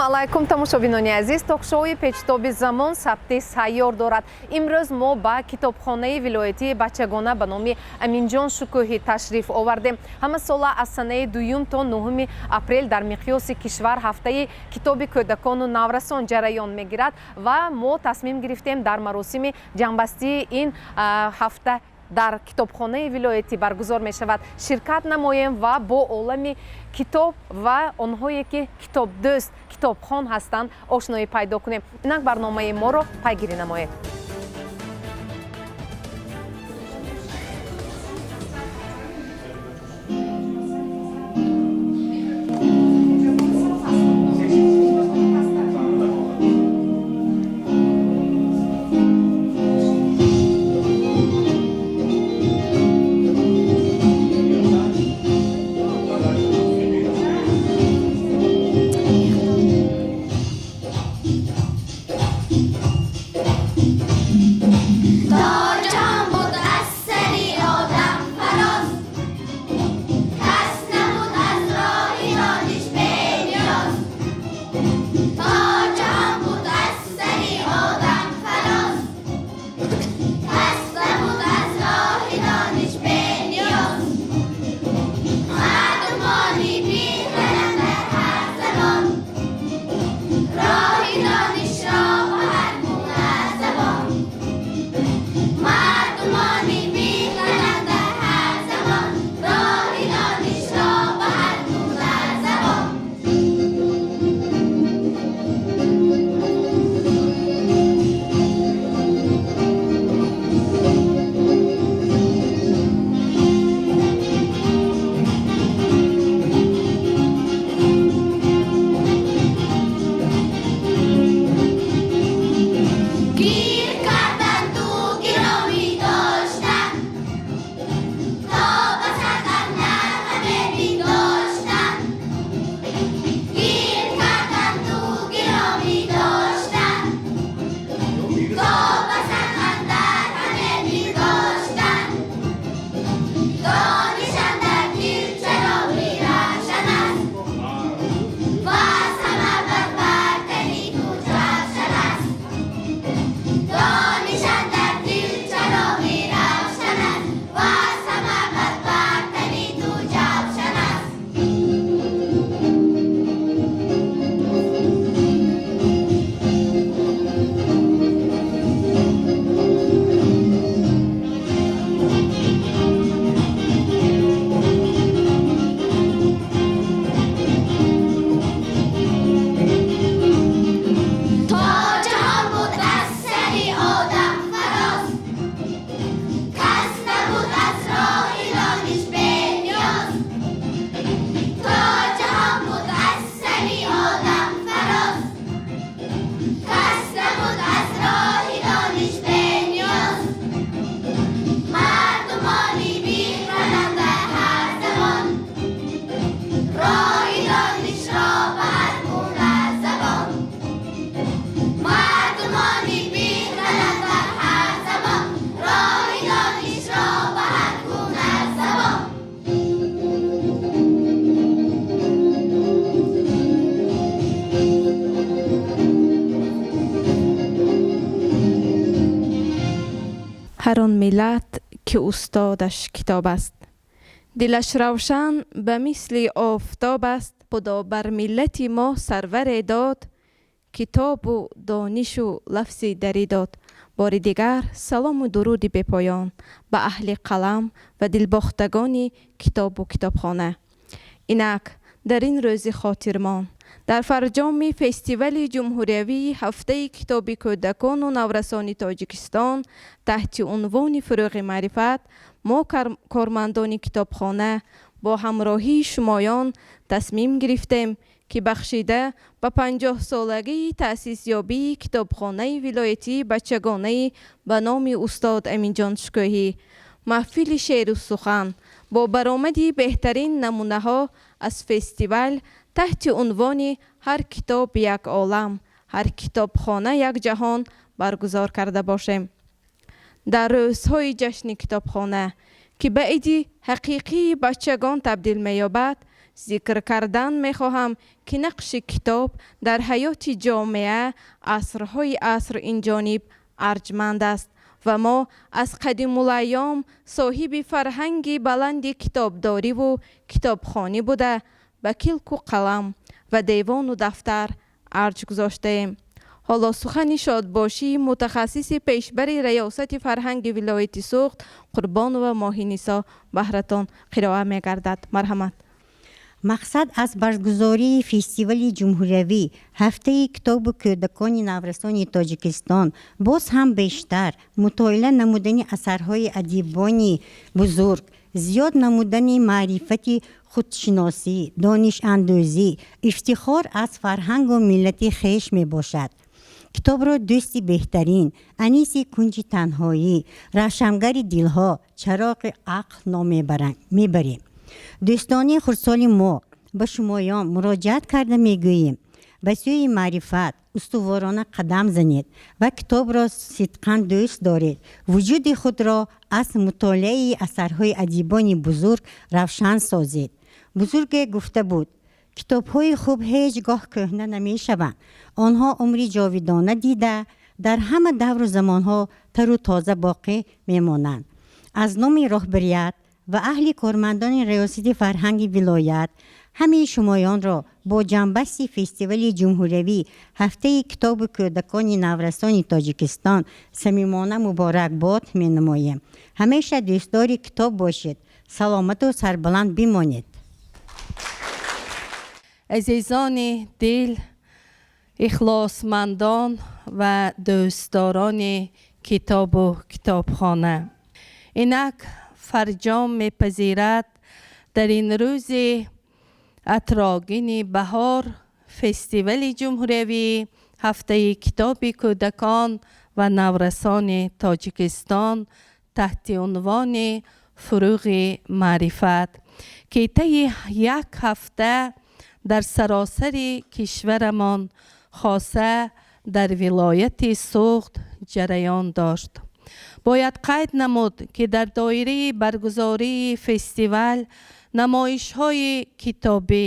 Алайкум, тамошобинони азиз. Ток-шоуи «Печтоби замон» сабти сайёр дорад. Имрӯз мо ба китобхонаи вилоятии бачагона ба номи Аминҷон Шукӯҳӣ ташриф овардем. Ҳамасола аз санаи 2 то 9 апрел дар миқёси кишвар ҳафтаи китоби кӯдакону наврасон ҷараён мегирад ва мо тасмим гирифтем, дар маросими ҷамъбастии ин ҳафта дар китобхонаи вилоятӣ баргузор мешавад, ширкат намоем ва бо олами китоб ва онҳое ки китобдӯст, китобхон ҳастанд, ошноӣ пайдо кунем. Инак барномаи моро пайгирӣ намоед. تا جهان بود از سری آدم فراز، کس نبود از راه دانش بی نیاز. تا جهان بود از سری آدم فراز، کس نبود از راه دانش بی نیاز. مردمانی بی خرد در هر زمان، راه دانش را به هر گونه زبان. مردمانی بی خرد در هر زمان، راه دانش را به هر گونه زبان. گیر کردند و گرامی داشتن، تا به سر اندر همه پنداشتن. گیر کردند و گرامی داشتن، تا به سر اندر همه پنداشتن. دانش اندر دل چراغی روشن است و از همه بر برتری او جوشن است. دانش اندر دل چراغی روشن است و از همه بر برتری تو جوشن است. تا جهان بود از سری آدم فراز، کس نبود از راه دانش بی نیاز. تا جهان بود از سری آدم فراز، کس نبود از راه دانش بی نیاز. مردمانی بی خرد در هر زمان، راه دانش را به هر گونه زبان. مردمانی بی خرد در هر زمان، راه دانش را به هر گونه زبان. Ҳар он миллат ки устодаш китоб аст, дилаш равшан ба мисли офтоб аст. Худо бар миллати мо сарваре дод, китобу донишу лафзи дарӣ дод. Бори дигар салому дуруди бепоён ба аҳли қалам ва дилбохтагони китобу китобхона. Инак дар ин рӯзи хотирмон, дар фарҷоми фестивали ҷумҳуриявии ҳафтаи китоби кӯдакону наврасони Тоҷикистон таҳти унвони «Фурӯғи маърифат», мо, кормандони китобхона, бо ҳамроҳии шумоён тасмим гирифтем, ки бахшида ба 50-солагии таъсисёбии китобхонаи вилоятии бачагонаи ба номи устод Аминҷон Шукӯҳӣ маҳфили шеъру сухан бо баромади беҳтарин намунаҳо аз фестивал таҳти унвони «Ҳар китоб як олам, ҳар китобхона як ҷаҳон» баргузор карда бошем. Дар рӯзҳои ҷашни китобхона, ки ба иди ҳақиқии бачагон табдил меёбад. Зикр кардан мехоҳам, ки нақши китоб дар ҳаёти ҷомеа асрҳои аср инҷониб арҷманд аст ва мо аз қадимулайём соҳиби фарҳанги баланди китобдориву китобхонӣ буда, ба килку қалам ва девону дафтар арҷ гузоштаем. Ҳоло сухани шодбошии мутахассиси пешбари раёсати фарҳанги вилояти Суғд Қурбонова Моҳинисо баҳратон қироа мегардад. Марҳамат. Мақсад аз баргузории фестивали ҷумҳуриявӣ ҳафтаи китобу кӯдакони наврасони Тоҷикистон боз ҳам бештар мутолиа намудани асарҳои адибони бузург, зиёд намудани маърифати худшиносӣ, донишандӯзӣ, ифтихор аз фарҳангу миллати хеш мебошад. Китобро дӯсти беҳтарин, аниси кунҷи танҳоӣ, равшангари дилҳо, чароғи ақл ном мебарем. Дӯстони хурдсоли мо, ба шумоён муроҷиат карда мегӯем: ба сӯи маърифат устуворона қадам занед ва китобро сидқан дӯст доред. Вуҷуди худро аз мутолиаи асарҳои адибони бузург равшан созед. Бузурге гуфта буд: китобҳои хуб ҳеҷ гоҳ кӯҳна намешаванд. Онҳо умри ҷовидона дида, дар ҳама давру замонҳо тару тоза боқӣ мемонанд. Аз номи роҳбарият ва аҳли кормандони раёсати фарҳанги вилоят ҳамаи шумоёнро бо ҷамъбасти фестивали ҷумҳуриявӣ ҳафтаи китобу кӯдакони наврасони Тоҷикистон самимона муборакбод менамоем. Ҳамеша дӯстдори китоб бошед, саломату сарбаланд бимонед. Азизони дил, ихлосмандон ва дӯстдорони китобу китобхона, инак фарҷом мепазирад дар ин рӯзи атрогини баҳор фестивали ҷумҳуриявии ҳафтаи китоби кӯдакон ва наврасони Тоҷикистон таҳти унвони фуруғи маърифат, ки таи як ҳафта дар саросари кишварамон, хоса дар вилояти Суғд ҷараён дошт. Бояд қайд намуд, ки дар доираи баргузории фестивал намоишҳои китобӣ,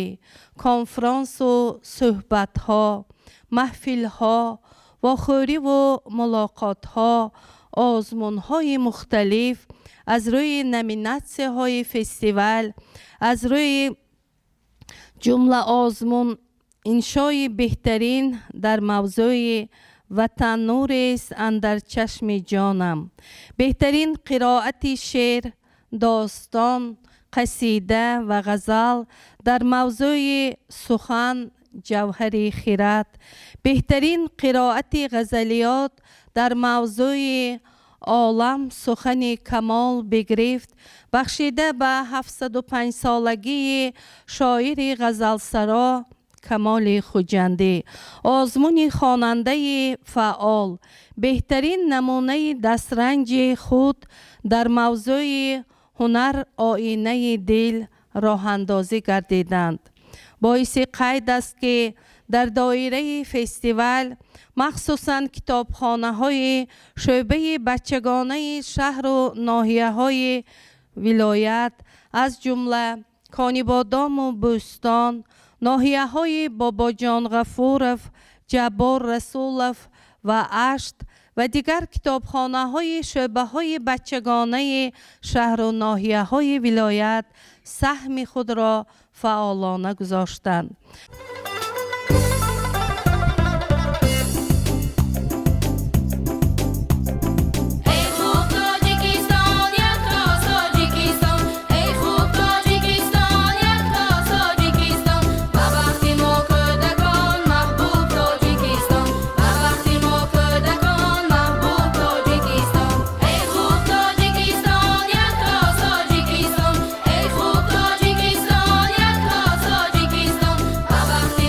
конфронсу суҳбатҳо, маҳфилҳо, вохӯриву мулоқотҳо, озмунҳои мухталиф аз рӯи номинатсияҳои фестивал, аз рӯи ҷумла озмун иншои беҳтарин дар мавзӯи «Ватан нурест андар чашми ҷонам», беҳтарин қироати шеър, достон, қасида ва ғазал дар мавзӯи «Сухан ҷавҳари хирад», беҳтарин қироати ғазалиёт дар мавзӯи «Олам сухани Камол бигирифт», бахшида ба 705-солагии шоири ғазалсаро Камоли Хуҷандӣ, озмуни хонандаи фаъол, беҳтарин намунаи дастранҷи худ дар мавзӯи «Ҳунар оинаи дил» роҳандозӣ гардиданд. Боиси қайд аст, ки дар доираи фестивал махсусан китобхонаҳои шӯъбаи бачагонаи шаҳру ноҳияҳои вилоят, аз ҷумла Конибодому Бӯстон, ноҳияҳои Бобоҷон Ғафуров, Ҷаббор Расулов ва Ашт ва дигар китобхонаҳои шӯъбаҳои бачагонаи шаҳру ноҳияҳои вилоят саҳми худро фаъолона гузоштанд. Эй хуб Тоҷикистон, якто Тоҷикистон, эй хуб Тоҷикистон, якто Тоҷикистон, ба бахти мо кӯдакон маҳбуб Тоҷикистон, ба бахти мо кӯдакон маҳбуб Тоҷикистон. Эй хуб Тоҷикистон, якто Тоҷикистон, эй хуб Тоҷикистон, якто Тоҷикистон, ба бахти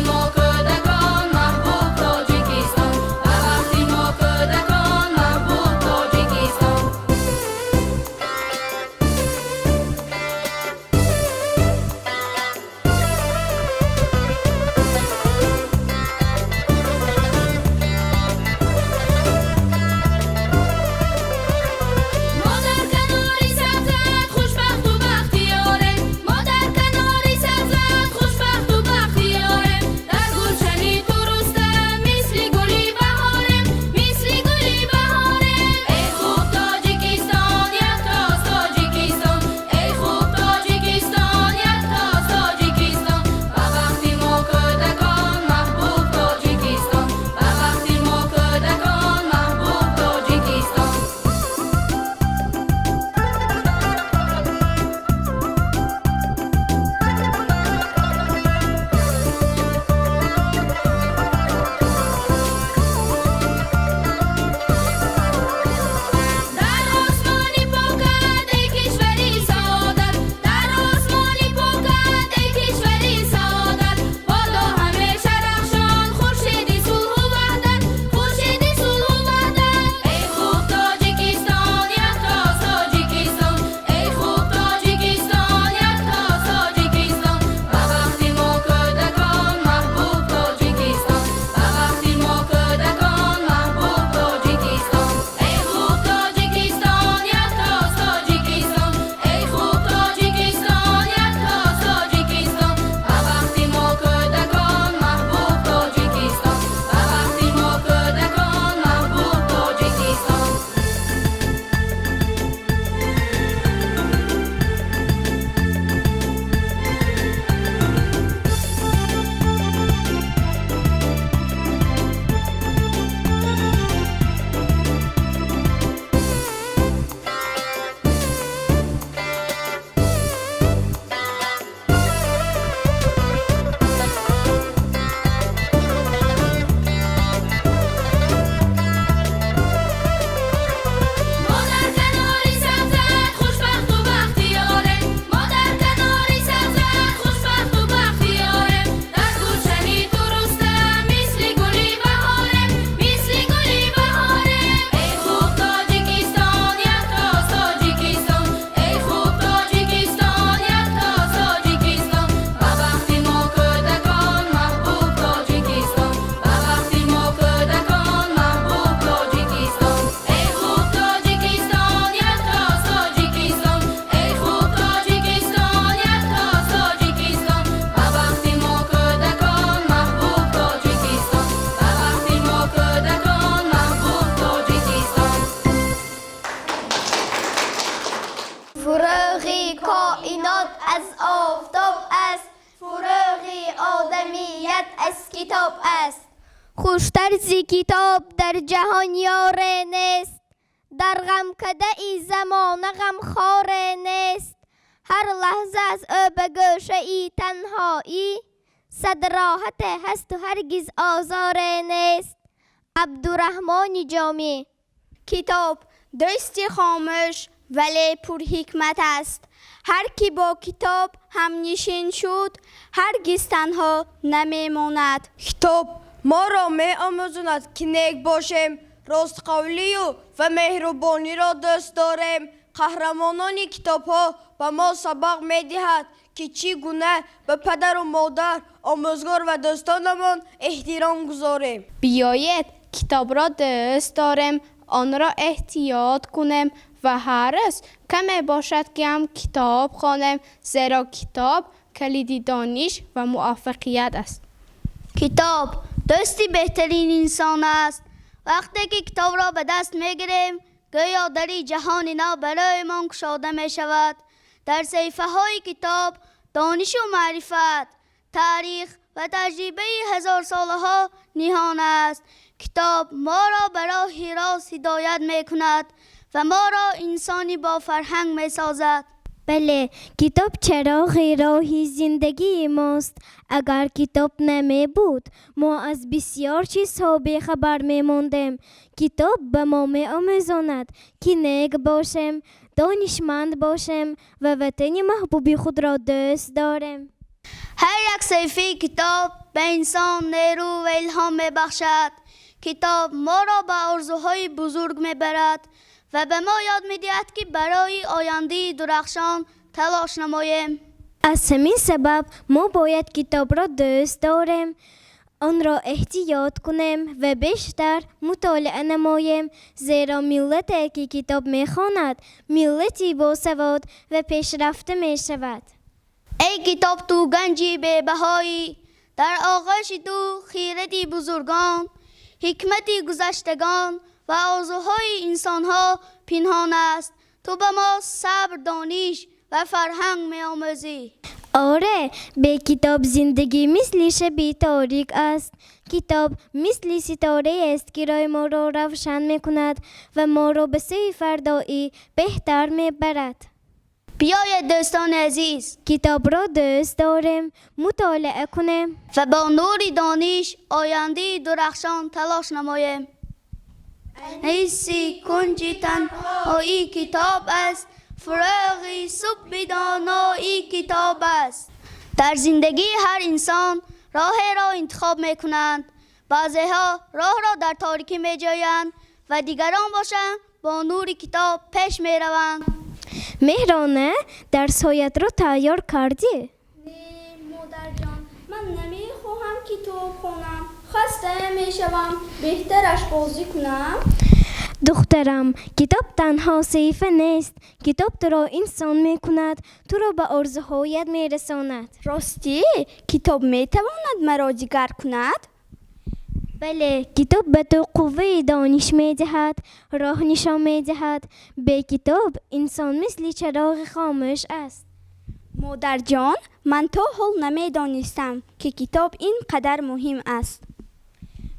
Китоб аст. Хуштар зи китоб дар ҷаҳон ёре нест, дар ғамкадаи замона ғамхоре нест. Ҳар лаҳза аз ӯ ба гӯшаи танҳоӣ сад роҳате ҳасту ҳаргиз озоре нест. Абдураҳмони Ҷомӣ. Китоб дӯсти хомӯш, вале пурҳикмат аст. Ҳар ки бо китоб ҳамнишин шуд, ҳаргиз танҳо намемонад. Китоб моро меомӯзонад, ки нек бошем, ростқавлию ва меҳрубониро дӯст дорем. Қаҳрамонони китобҳо ба мо сабақ медиҳад, ки чӣ гуна ба падару модар, омӯзгор ва дӯстонамон эҳтиром гузорем. Биёед, китобро дӯст дорем, онро эҳтиёт кунем ва ҳар рӯз каме бошад, ки ҳам китоб хонем, зеро китоб калиди дониш ва муваффақият аст. Китоб дӯсти беҳтарин инсон аст. Вақте ки китобро ба даст мегирем, гӯё дари ҷаҳони нав бароямон кушода мешавад. Дар саҳифаҳои китоб донишу маърифат, таърих ва таҷрибаи ҳазорсолаҳо ниҳон аст. Китоб моро ба роҳи рост ҳидоят мекунад ва моро инсони бофарҳанг месозад. Бале, китоб чароғи роҳи зиндагии мост. Агар китоб намебуд, мо аз бисёр чизҳо бехабар мемондем. Китоб ба мо меомӯзонад, ки нек бошем, донишманд бошем ва ватани маҳбуби худро дӯст дорем. Ҳар як саҳифаи китоб ба инсон нерӯ ва илҳом мебахшад. Китоб моро ба орзуҳои бузург мебарад ва ба мо ёд медиҳад, ки барои ояндаи дурахшон талош намоем. Аз ҳамин сабаб мо бояд китобро дӯст дорем, онро эҳтиёт кунем ва бештар мутолиа намоем, зеро миллате, ки китоб мехонад, миллати босавод ва пешрафта мешавад. Эй китоб, ту ганҷи бебаҳоӣ. Дар оғӯши ту хиради бузургон, ҳикмати гузаштагон ва орзуҳои инсонҳо пинҳон аст. Ту ба мо сабр, дониш ва фарҳанг меомӯзӣ. Оре, бе китоб зиндагӣ мисли шаби торик аст. Китоб мисли ситораест, ки роҳи моро равшан мекунад ва моро ба сӯи фардои беҳтар мебарад. Биёед, дӯстони азиз, китобро дӯст дорем, мутолиа кунем ва бо нури дониш ояндаи дурахшон талош намоем. Аниси кунҷи танҳоӣ китоб аст, фурӯғи субҳи доноӣ китоб аст. Дар зиндагии ҳар инсон роҳеро интихоб мекунанд. Баъзеҳо роҳро дар торикӣ меҷӯянд ва дигарон бошанд, бо нури китоб пеш мераванд. Меҳрона, дарсҳоятро тайёр кардӣ? Не, модарҷон, ман намехоҳам китоб хонам, хаста мешавам. Беҳтараш бозӣ кунам. Духтарам, китоб танҳо саҳифа нест. Китоб туро инсон мекунад, туро ба орзуҳоят мерасонад. Ростӣ, китоб метавонад маро дигар кунад? Бале, китоб ба ту қувваи дониш медиҳад, роҳ нишон медиҳад. Бе китоб инсон мисли чароғи хомӯш аст. Модарҷон, ман то ҳол намедонистам, ки китоб ин қадар муҳим аст.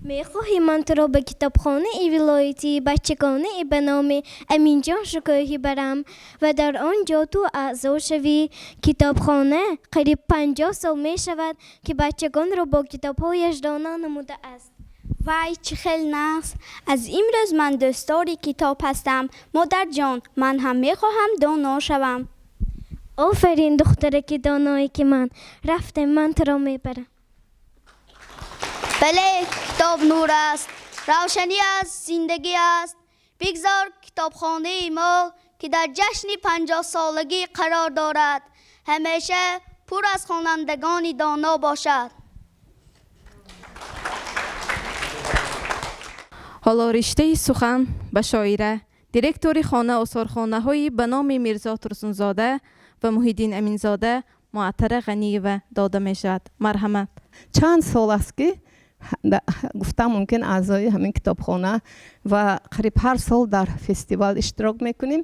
Мехоҳӣ, ман туро ба китобхонаи вилоятии бачагонаи ба номи Аминҷон Шукӯҳӣ барам ва дар он ҷо ту аъзо шавӣ? Китобхона қариб 50 сол мешавад, ки бачагонро бо китобҳояш доно намудааст. Вай, чӣ хел нағз! Аз имрӯз ман дӯстдори китоб ҳастам. Модарҷон, ман ҳам мехоҳам доно шавам. Офарин, духтараки доное ки ман. Рафтем, ман туро мебарам. Бале, китоб нур аст, равшанӣ аст, зиндагӣ аст. Бигзор китобхонаи мо, ки дар ҷашни 50-солагӣ қарор дорад, ҳамеша пур аз хонандагони доно бошад. Ҳоло риштаи сухан ба шоира, директори хона осорхонаҳои ба номи Мирзо Турсунзода ва Муҳиддин Аминзода Муаттара Ғаниева дода мешавад. Марҳамат. Чанд сол аст, ки гуфтам мумкин, аъзои ҳамин китобхона ва қариб ҳар сол дар фестивал иштирок мекунем.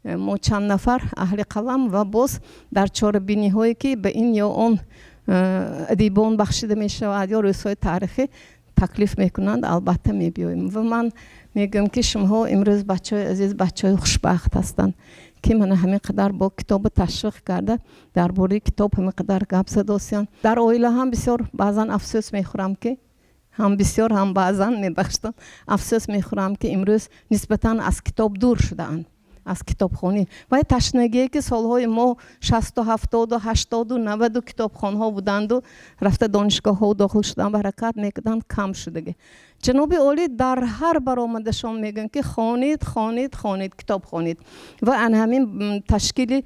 Мо чанд нафар аҳли қалам ва боз дар чорабиниҳое, ки ба ин ё он Адибон бахшида мешавад ё рӯзҳои таърихӣ таклиф мекунанд, албатта мебиёем. Ва ман мегӯям, ки шумоҳо имрӯз, бачаҳои азиз, бачаҳои хушбахт ҳастанд, ки мана ҳамин қадар бо китоба ташвиқ карда, дар бораи китоб ҳамин қадар гап задосиянд. Дар оила ҳам бисёр баъзан афсӯс мехӯрам, ки ҳам бисёр, ҳам баъзан, мебахшитон, афсӯс мехӯрам, ки имрӯз нисбатан аз китоб дур шудаанд, аз китобхонӣ. Вай ташнагие, ки солҳои мо 60-у, 70-у, 80-у, 90-у китобхонҳо буданду, рафта донишгоҳҳо дохил шудан ба ҳаракат мекарданд, кам шудагӣ. Ҷаноби олӣ дар ҳар баромадашон мегӯянд, ки хонед, хонед, хонед, китоб хонед. Ва ана ҳамин ташкили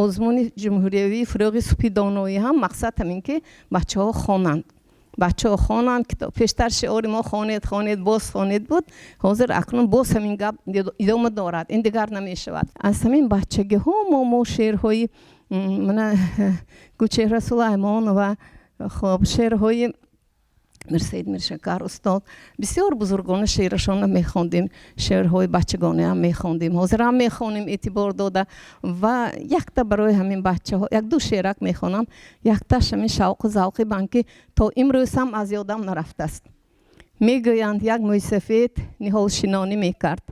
озмуни ҷумҳуриявии «Фурӯғи субҳи доноӣ» ҳам мақсад ҳамин, ки бачаҳо хонанд, бачаҳо хонанд китоб. Пештар шиори мо «Хонед, хонед, боз хонед» буд. Ҳозир акнун боз ҳамин гап идома дорад, ин дигар намешавад. Аз ҳамин бачагиҳо мо шеърҳои мана Гулчеҳра Сулаймонова, хоб, шеърҳои Мирсаид Миршакар устод, бисёр бузургона шеърашонро мехондем, шеърҳои бачагонаам мехондем, ҳозирам мехонем эътибор дода. Ва якта барои ҳамин бачаҳо як-ду шеърак мехонам. Якташ ҳамин шавқу завқи бан, ки то имрӯз ҳам аз ёдам нарафтааст. Мегӯянд, як мӯйсафед ниҳолшинонӣ мекард.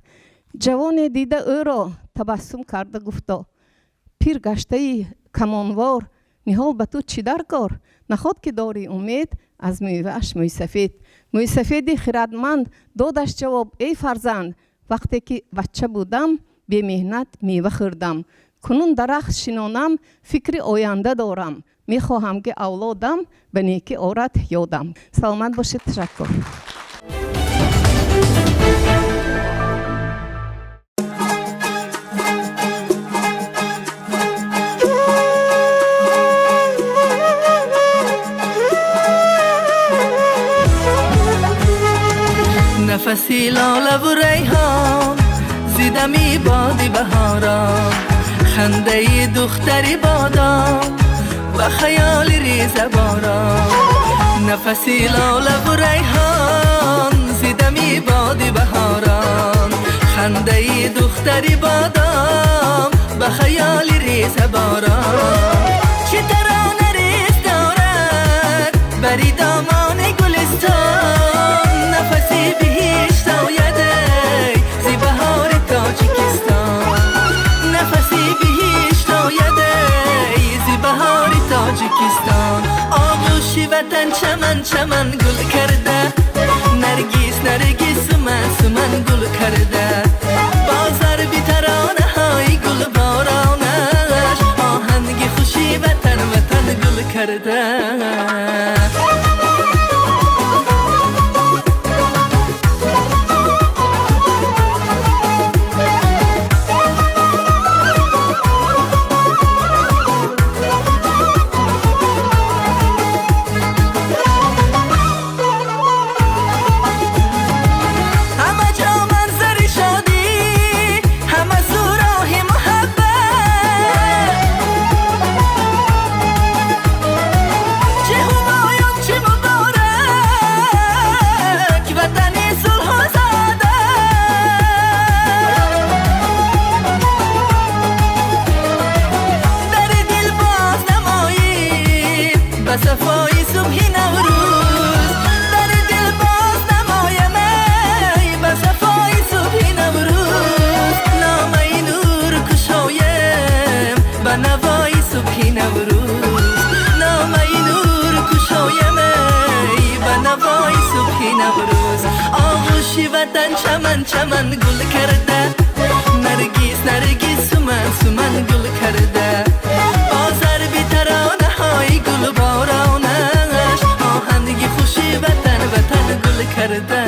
Ҷавоне дида ӯро, табассум карда гуфто: «Пир гаштаи камонвор, ниҳол ба ту чӣ дар кор? Наход ки дорӣ умед аз мевааш мӯйсафед?» Мӯйсафеди хиратманд додаш ҷавоб: «Эй фарзанд, вақте ки бача будам, бемеҳнат мева хӯрдам. Кунун дарахт шинонам, фикри оянда дорам. Мехоҳам, ки авлодам ба некӣ орад ёдам». Саломат бошед, ташаккур. Нафаси лолаву райҳон, зидами боди баҳорон, хандаи духтари бодом ва хаёли реза борон. Нафаси лолаву райҳон, зидами боди баҳорон, хандаи духтари бодом ба хаёли реза борон. Чӣ тарона рез дорад бари домони гулистон, нафаси биҳишт ояд зи баҳори Тоҷикистон, нафаси биҳишт ояд зи баҳори Тоҷикистон. Оғӯши ватан чаман чаман гул карда, наргис наргис, суман суман гул карда. Бо зарби таронаҳои гулборонаш, оҳанги хуши ватан ватан гул карда. Ҳама ҷо манзари шодӣ, ҳама сӯ роҳи муҳаббат. Чӣ ҳумоюн, чӣ муборак, ватани сулҳу саодат. Дари дил боз намоем ба сафои субҳи Наврӯз, дари дил боз намоям, эй, ба сафои субҳи Наврӯз. Номаи нур кушоем ба навои субҳи Наврӯз, номаи нур кушоем, эй, ба навои субҳи Наврӯз. Оғӯши ватан чаман чаман гул карда, наргис наргис, суман суман гул карда. Бо зарби таронаҳои гулборонаш, оҳанги хуши ватан ватан гул карда.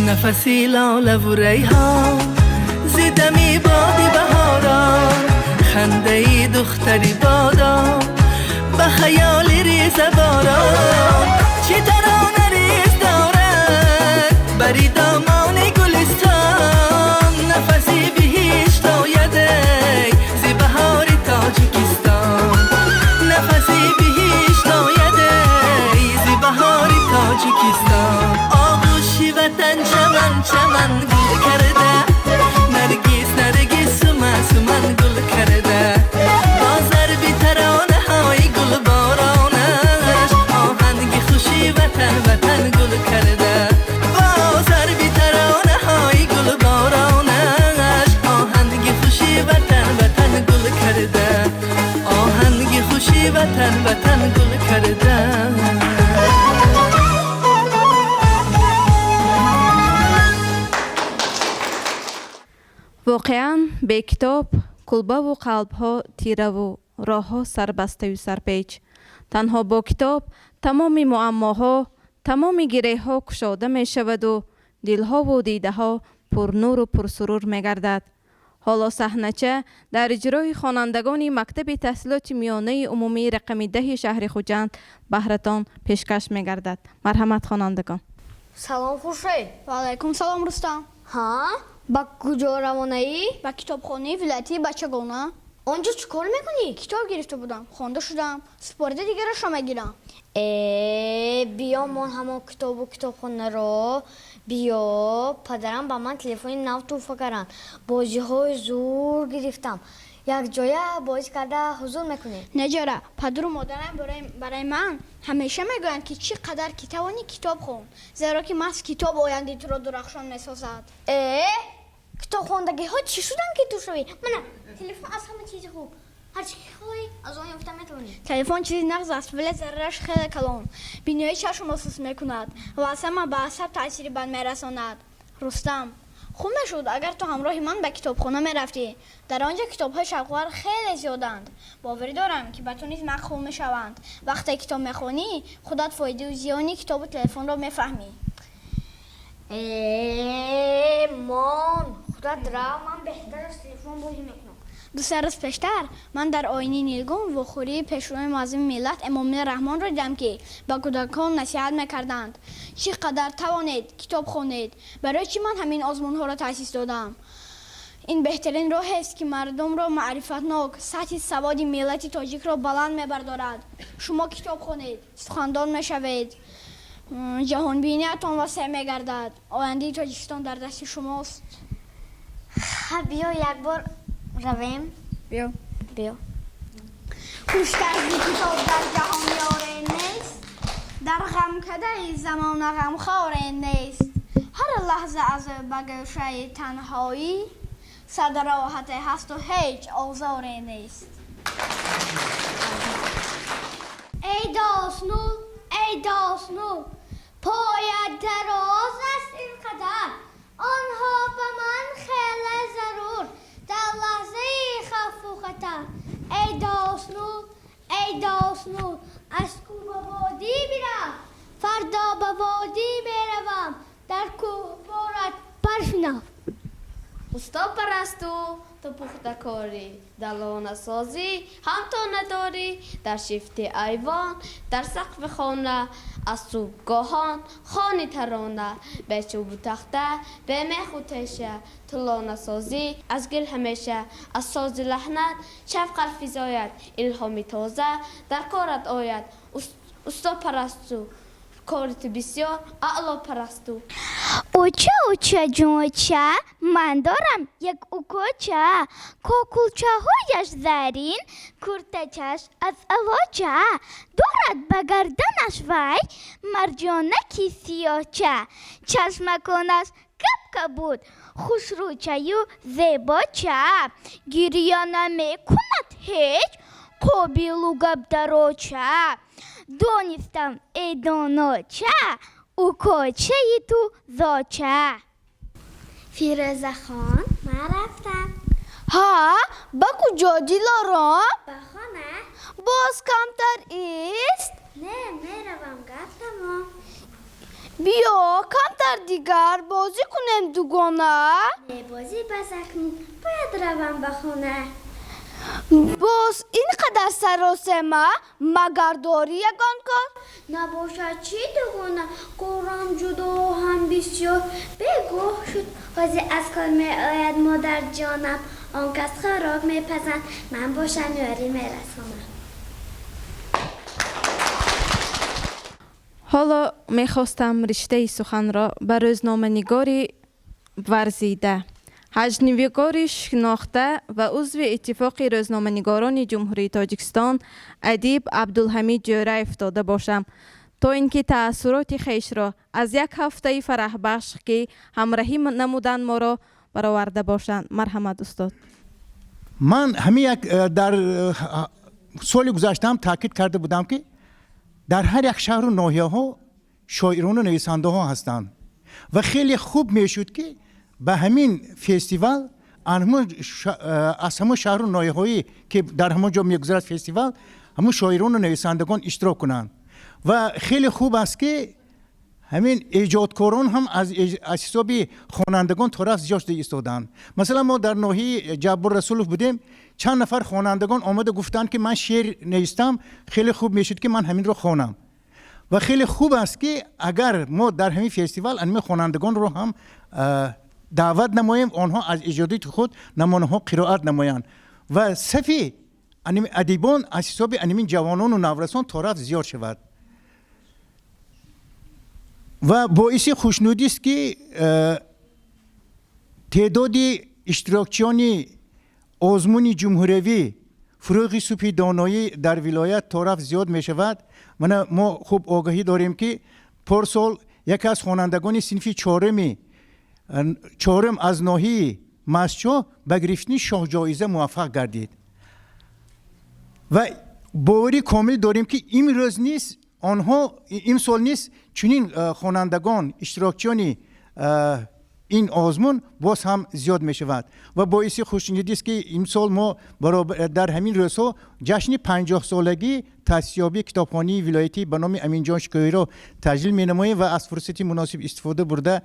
Нафаси лолаву райҳон, зидами боди баҳорон, хандаи духтари бодом ба хаёли реза борон. Чӣ тарона рез дорад бари домони гулистон, нафаси биҳишт ояд, эй, зи баҳори Тоҷикистон, нафаси Бе китоб кулбаву қалбҳо тираву роҳҳо сарбастаю сарпеч. Танҳо бо китоб тамоми муаммоҳо, тамоми гиреҳҳо кушода мешаваду дилҳову дидаҳо пурнуру пурсурур мегардад. Ҳоло саҳнача дар иҷрои хонандагони мактаби таҳсилоти миёнаи умумии рақами 10-и шаҳри Хуҷанд баҳратон пешкаш мегардад. Марҳамат, хонандагон. Салом, Хуршед. Ва алайкум салом, Рустам. Ҳа, ба куҷо равонаӣ? Ба китобхонаи вилоятии бачагона. Он ҷо чӣ кор мекунӣ? Китоб гирифта будам, хонда шудам, супорида дигарашро мегирам. Э, биё, мон ҳамон китобу китобхонаро. Биё, падарам ба ман телефони нав тӯҳфа карданд, бозиҳои зур гирифтам, якҷоя бозӣ карда ҳузур мекунем. Не, ҷора, падару модарам барои ман ҳамеша мегӯянд, ки чӣ қадар ки тавонӣ, китоб хон, зеро ки маҳз китоб ояндаи туро дурахшон месозад. Э, китобхондагиҳо чӣ шуданд, ки ту шавӣ? Мана телефон аз ҳама чизи хуб, ҳарчи ки хоҳӣ, аз он ёфта метавонӣ. Телефон чизи нағз аст, вале зарараш хеле калон: бинои чашмро суст мекунад ва аз ҳама ба асаб таъсири бад мерасонад. Рустам, хуб мешуд, агар ту ҳамроҳи ман ба китобхона мерафтӣ. Дар он ҷо китобҳои шавқовар хеле зиёданд. Боварӣ дорам, ки ба ту низ маъқул мешаванд. Вақте китоб мехонӣ, худат фоидаю зиёни китобу телефонро мефаҳмӣ. Э, мон, худат рав, ман беҳтар аз телефон бозӣ мекунам. 2-се рӯз пештар ман дар оини нилгун вохӯрии пешвои муаззами миллат Эмомалӣ Раҳмонро дидам, ки ба кӯдакон насиҳат мекарданд: чӣ қадар тавонед, китоб хонед. Барои чӣ ман ҳамин озмунҳоро таъсис додам? Ин беҳтарин роҳест, ки мардумро маърифатнок, сатҳи саводи миллати тоҷикро баланд мебардорад. Шумо китоб хонед, сухандон мешавед, ҷаҳонбиниятон васеъ мегардад. Ояндаи Тоҷикистон дар дасти шумост. Ха, биё, як бор равем. Биё. Биё. Хуштар зи китоб дар ҷаҳон ёре нест, дар ғамкадаи замона ғамхоре нест. Ҳар лаҳза аз ӯ ба гӯшаи танҳоӣ сад роҳате ҳасту ҳеҷ озоре нест. Эй досну, эй досну, поят дароз аст ин қадар, онҳо ба ман хеле зарур дар лаҳзаи хавфу хатар. Эй досну, эй досну, аз кӯҳ ба водӣ бирав, фардо ба водӣ меравам, дар кӯҳ борад барфи нав. Усто Парасту, ту пухтакорӣ, далонасозӣ ҳам то надорӣ. Дар шифти айвон, дар сақфи хона, аз субҳгоҳон хони тарона. Бе чӯбу тахта, бе меху теша, ту лонасозӣ аз гил ҳамеша. Аз сози лаҳнат шавқат физояд, илҳоми тоза дар корат ояд. Усто Парасту, кори ту бисёр аъло, Парасту. Оча, оча, ҷоноча, ман дорам як укоча, кокулчаҳояш зарин, куртачаш аз алоча, дорад ба гарданаш вай марҷонаки сиёҳча, чашмаконаш кабкабуд, хушрӯчаю зебоча, гирья намекунад ҳеҷ, қобилу гапдароча. Донистам, эй доноча, укочаи ту зоча. Фирӯзахон, ман рафтам. Ҳа, ба куҷо, Дилором? Ба хона. Боз камтар ист. Не, меравам, гап тамом. Биё, камтар дигар бозӣ кунем дугона. Не, бозӣ бас акнун, бояд равам ба хона. Боз ин қадар саросема, магар дорӣ ягон кор? Набошад чӣ, дугона, корам ҷудо ҳам бисёр. Бегоҳ шуд, ҳозир аз кор меояд модарҷонам, он кас хӯрок мепазанд, ман бошам ёрӣ мерасонам. Ҳоло мехостам риштаи суханро ба рӯзноманигори варзида, ҳаҷнавигори шинохта ва узви Иттифоқи рӯзноманигорони Ҷумҳурии Тоҷикистон адиб Абдулҳамид Ҷӯраев дода бошам, то ин ки таассуроти хешро аз як ҳафтаи фараҳбахш, ки ҳамраҳӣ намуданд, моро бароварда бошанд. Марҳамат, устод. Ман ҳамин як дар соли гузаштаам таъкид карда будам, ки дар ҳар як шаҳру ноҳияҳо шоирону нависандаҳо ҳастанд ва хеле хуб мешуд, ки ба ҳамин фестивал Аз ҳамон шаҳру ноҳияҳое ки дар ҳамон ҷо мегузарад фестивал, ҳамон шоирону нависандагон иштирок кунанд. Ва хеле хуб аст, ки ҳамин эҷодкорон ҳам аз ҳисоби хонандагон торафт зиёд шуда истоданд. Масалан, мо дар ноҳияи Ҷаббор Расулов будем, чанд нафар хонандагон омада гуфтанд, ки ман шеър навистам, хеле хуб мешуд, ки ман ҳаминро хонам. Ва хеле хуб аст, ки агар мо дар ҳамин фестивал ҳамин хонандагонро ҳам даъват намоем, онҳо аз эҷодиёти худ намунаҳо қироат намоянд ва сафи адибон аз ҳисоби ҳамин ҷавонону наврасон торафт зиёд шавад. Ва боиси хушнудист, ки теъдоди иштирокчиёни озмуни ҷумҳуриявӣ «Фурӯғи субҳи доноӣ» дар вилоят торафт зиёд мешавад. Мана, мо хуб огаҳӣ дорем, ки порсол яке аз хонандагони синфи чорум аз ноҳияи Мастчоҳ ба гирифтани шоҳҷоиза муваффақ гардид ва боварӣ комил дорем, ки имрӯз низ онҳо, имсол низ чунин хонандагон, иштирокчиёни ин озмун боз ҳам зиёд мешавад. Ва боиси хушнудист, ки имсол мо дар ҳамин рӯзҳо ҷашни 50-солагии таъсисёбии китобхонаи вилоятӣ ба номи Аминҷон Шукӯҳиро таҷлил менамоем ва аз фурсати муносиб истифода бурда,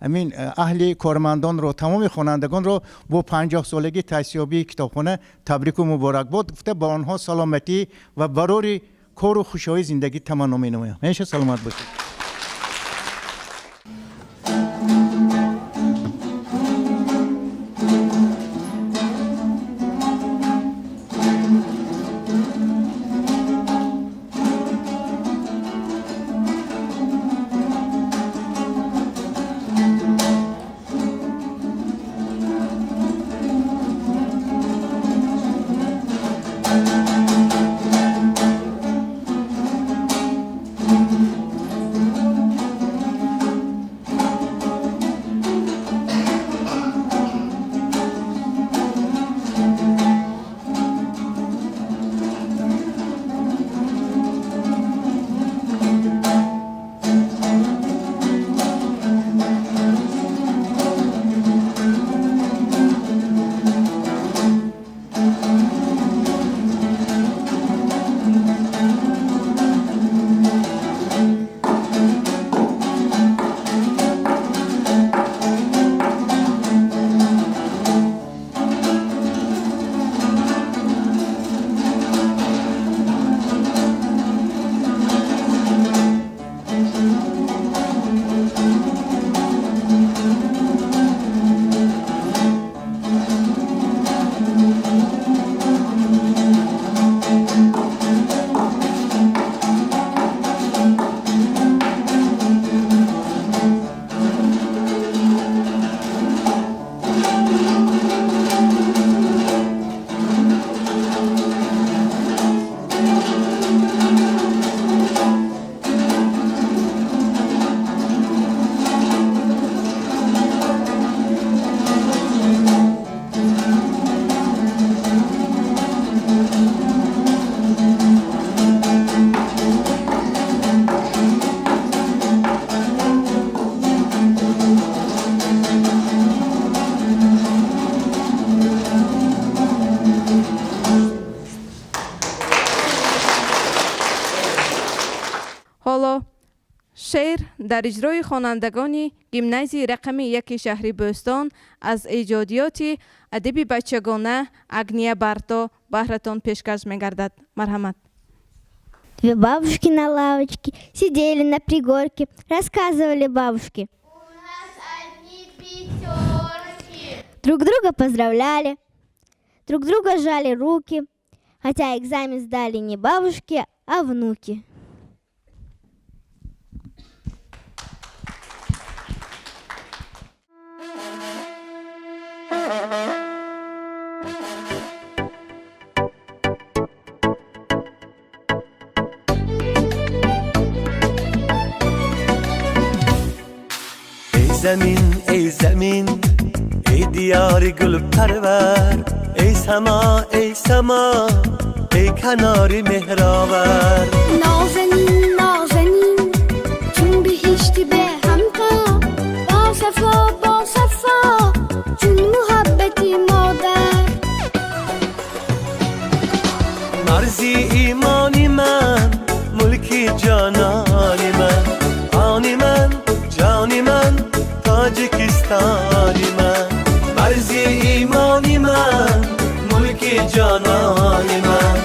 ҳамин аҳли кормандонро, тамоми хонандагонро бо 50-солагии таъсисёбии китобхона табрику муборакбод гуфта, ба онҳо саломатӣ ва барори кору хушҳои зиндагӣ таманно менамоям. Ҳамеша саломат бошед. Ҳоло шеър дар иҷрои хонандагони гимназияи рақами 1 шаҳри Бӯстон аз эҷодиёти адиби бачагона Агния Барто баҳратон пешкаш мегардад. Марҳамат. Две бабушки на лавочке сидели на пригорке, рассказывали бабушки. У нас одни пятерки. Друг друга поздравляли, друг друга жали руки, хотя экзамен сдали не бабушки, а внуки. Эй замин, эй замин, эй диёри гулпарвар, эй само, эй само, эй канори меҳровар. Нозанин, нозанин, чун биҳишти беҳамто, бо сафо, бо сафо, чун муҳаббати мо. ҷонони ман, они ман, ҷони ман, Тоҷикистони ман, марзи имони ман, мулки ҷонони ман,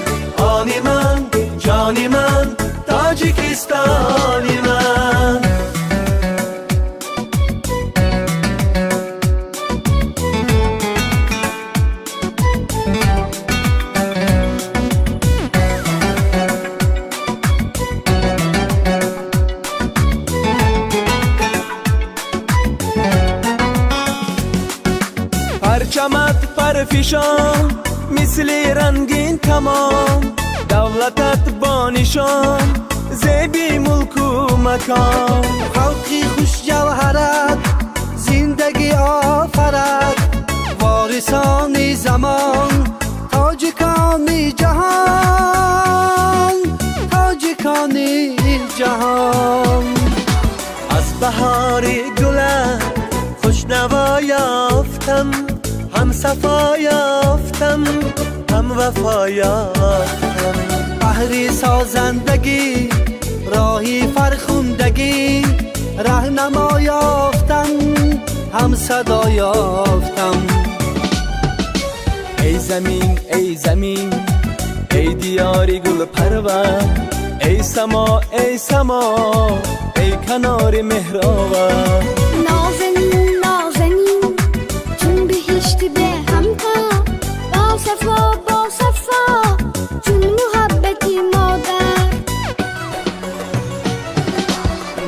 они ман, ҷони ман, Тоҷикистони ман. Парчамат парфишон, мисли рангин камон, давлатат бо нишон, зеби мулку макон. Халқи хушҷавҳарат зиндагӣ офарад, ворисони замон, тоҷикони ҷаҳон, тоҷикони ҷаҳон. Аз баҳори гулат хушнаво ёфтам, ҳам сафо ёфтам, ҳам вафо ёфтам. Баҳри созандагӣ, роҳи фархундагӣ, раҳнамо ёфтам, ҳам садо ёфтам. Эй замин, эй замин, эй диёри гулпарвар, эй само, эй само, эй канори меҳровар. Нозанин, нозанин, чун биҳишти беҳамто, бо сафо, бо сафо, чун муҳаббати модар.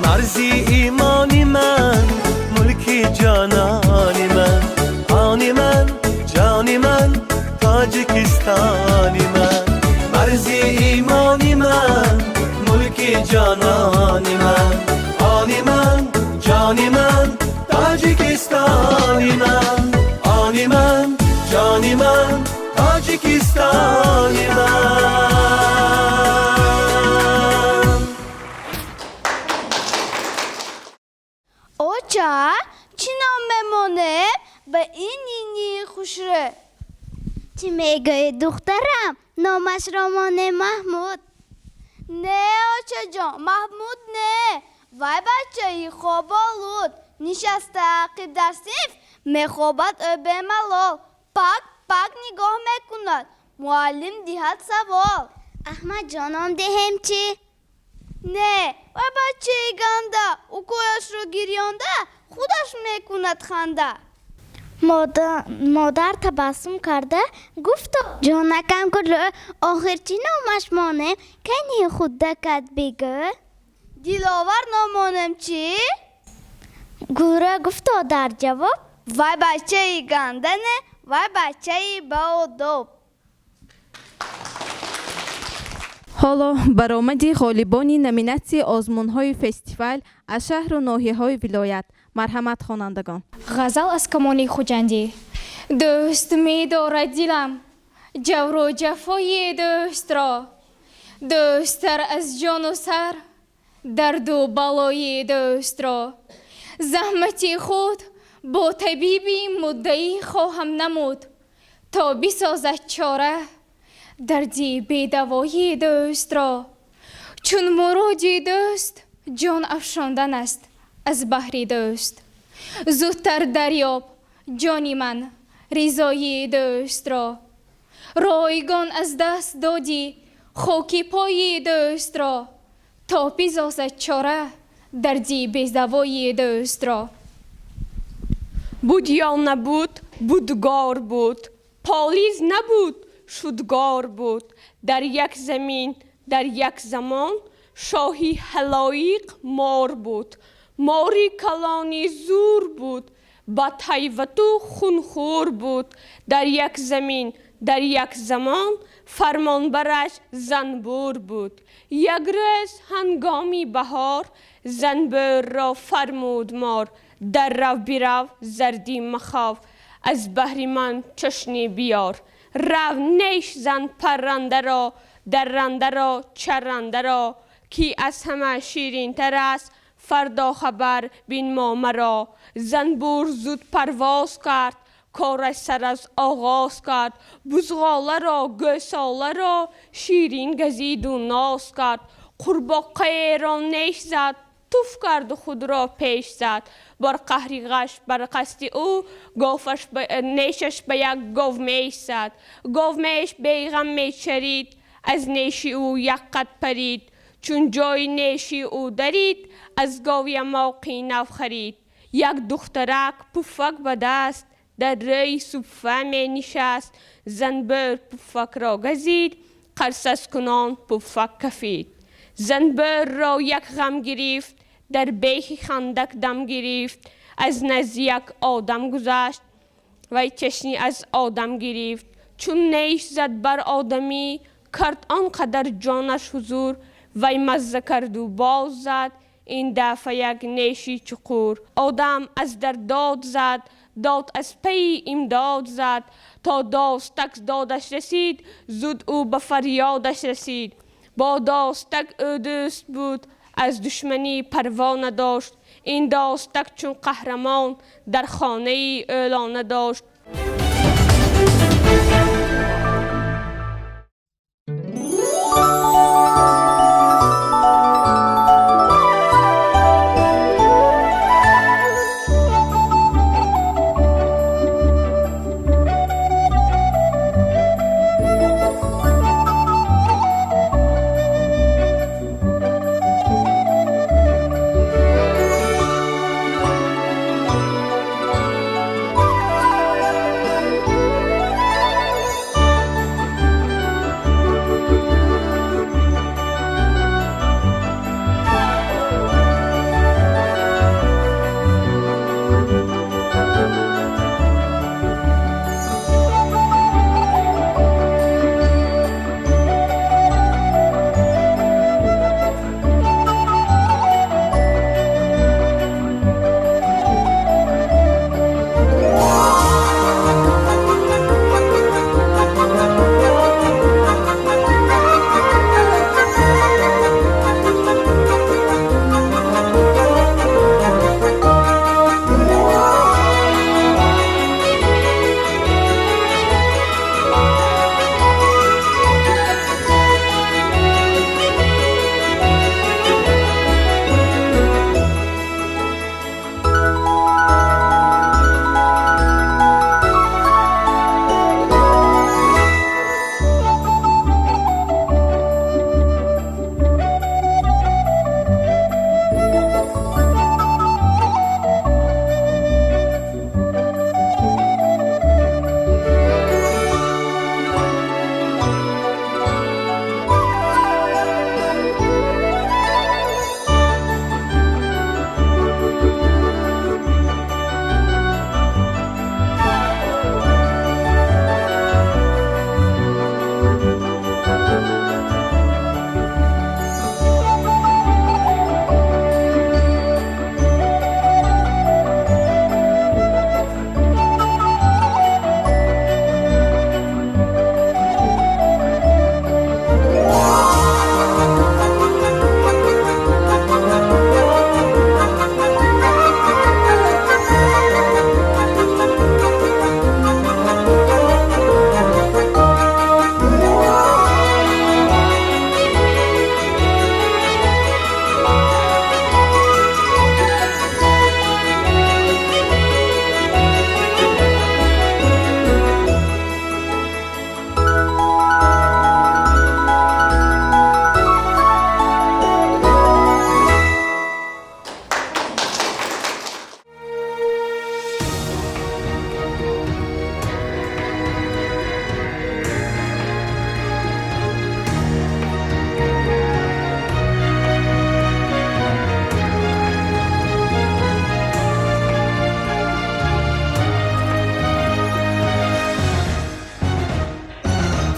Марзи имони ман, мулки ҷонони ман, они ман, ҷони ман, Тоҷикистони ман, марзи имони ман, мулки ҷонони ман, они ман, ҷони ман, Тоҷикистони ман, они ман, ҷони ман, Тоҷикистони ман. Оча, чӣ ном мемонем ба ин нинии хушрӯ? Чӣ мегӯӣ, духтарам? Номашро монем Маҳмуд. Не, очаҷон, Маҳмуд не. Вай бачаи хоболуд, нишаста ақиб дар синф, мехобад ӯ бемалол. Пак пак нигоҳ мекунад, муаллим диҳад савол. Аҳмадҷон ном диҳем чӣ? Не, вай бачаи ганда, укояшро гирёнда, худаш мекунад ханда. Модар табассум карда гуфто: ҷонакам Гулрӯ, охир чӣ номаш монем? Кани худдакат бигӯ. Диловар номонем чӣ? Гулрӯ гуфто дар ҷавоб: вай бачаи ганда не, вай бачаи баодоб. Ҳоло баромади ғолибони номинатсияи озмунҳои фестивал аз шаҳру ноҳияҳои вилоят. Марҳамат, хонандагон. Ғазал аз Камоли Хуҷандӣ. Дӯст медорад дилам ҷавру ҷафои дӯстро, дӯсттар аз ҷону сар дарду балои дӯстро. Заҳмати худ бо табиби муддаӣ хоҳам намуд, то бисозад чора дарди бедавои дӯстро. Чун муроди дӯст ҷон афшондан аст аз баҳри дӯст, зудтар дарёб, ҷони ман, ризои дӯстро. Ройгон аз даст додӣ хоки пои дӯстро, то бисозад чора дарди бедавои дӯстро. Буд ё набуд, будгор буд, полиз набуд, шудгор буд. Дар як замин, дар як замон, шоҳи ҳалоиқ мор буд. Мори калони зур буд, бадҳайвату хунхӯр буд. Дар як замин, дар як замон, фармонбараш занбур буд. Як рӯз ҳангоми баҳор занбӯрро фармуд мор: дар рав, бирав, зардӣ махов, аз баҳри ман чашнӣ биёр. Рав, неш зан паррандаро, даррандаро, чаррандаро, ки аз ҳама ширинтар аст, фардо хабар бинмо маро. Занбур зуд парвоз кард, кораш сар аз оғоз кард. Бузғоларо, гӯсоларо ширин газиду ноз кард. Қурбоқаеро неш зад, туф карду худро пеш зад. Бар қаҳри ғаш бар қасди ӯ говаш нешаш ба як говмеш зад. Говмеш беғам мечарид, аз неши ӯ як қад парид. Чун ҷои неши ӯ дарид, аз гови ямоқи нав харид. Як духтарак пуфак ба даст дар рӯи суфа менишаст. Занбӯр пуфакро газид, қарсазкунон пуфак кафид. Занбӯрро як ғам гирифт, дар бехи хандак дам гирифт. Аз назди як одам гузашт, вай чашни аз одам гирифт. Чун неш зад бар одамӣ, кард он қадар ҷонаш ҳузур. Вай мазза карду боз зад, ин дафъа як неши чуқур. Одам аз дар дод зад, дод аз пайи имдод зад. То достак додаш расид, зуд ӯ ба фарёдаш расид. Бо достак ӯ дӯст буд, аз душманӣ парво надошт. Ин достак чун қаҳрамон дар хонаи ӯ лона дошт.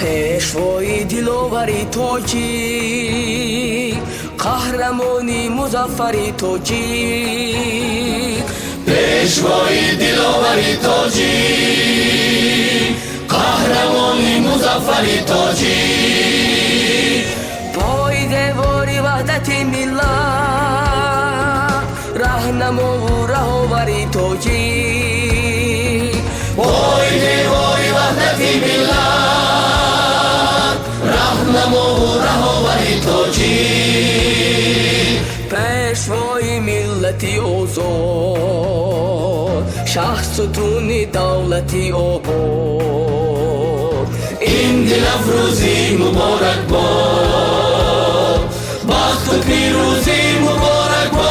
Пешвои диловари тоҷик, қаҳрамони музаффари тоҷик. Пешвои диловари тоҷик, қаҳрамони музаффари тоҷик. Пойдевори ваҳдати миллат, раҳнамову раҳовари тоҷик. Пойдевори ваҳдати миллат, раҳнамову раҳовари тоҷик. миллати озод, шаҳсутуни давлати обод. Ин дилафрӯзӣ муборак бод, бахту пирӯзӣ муборак бод.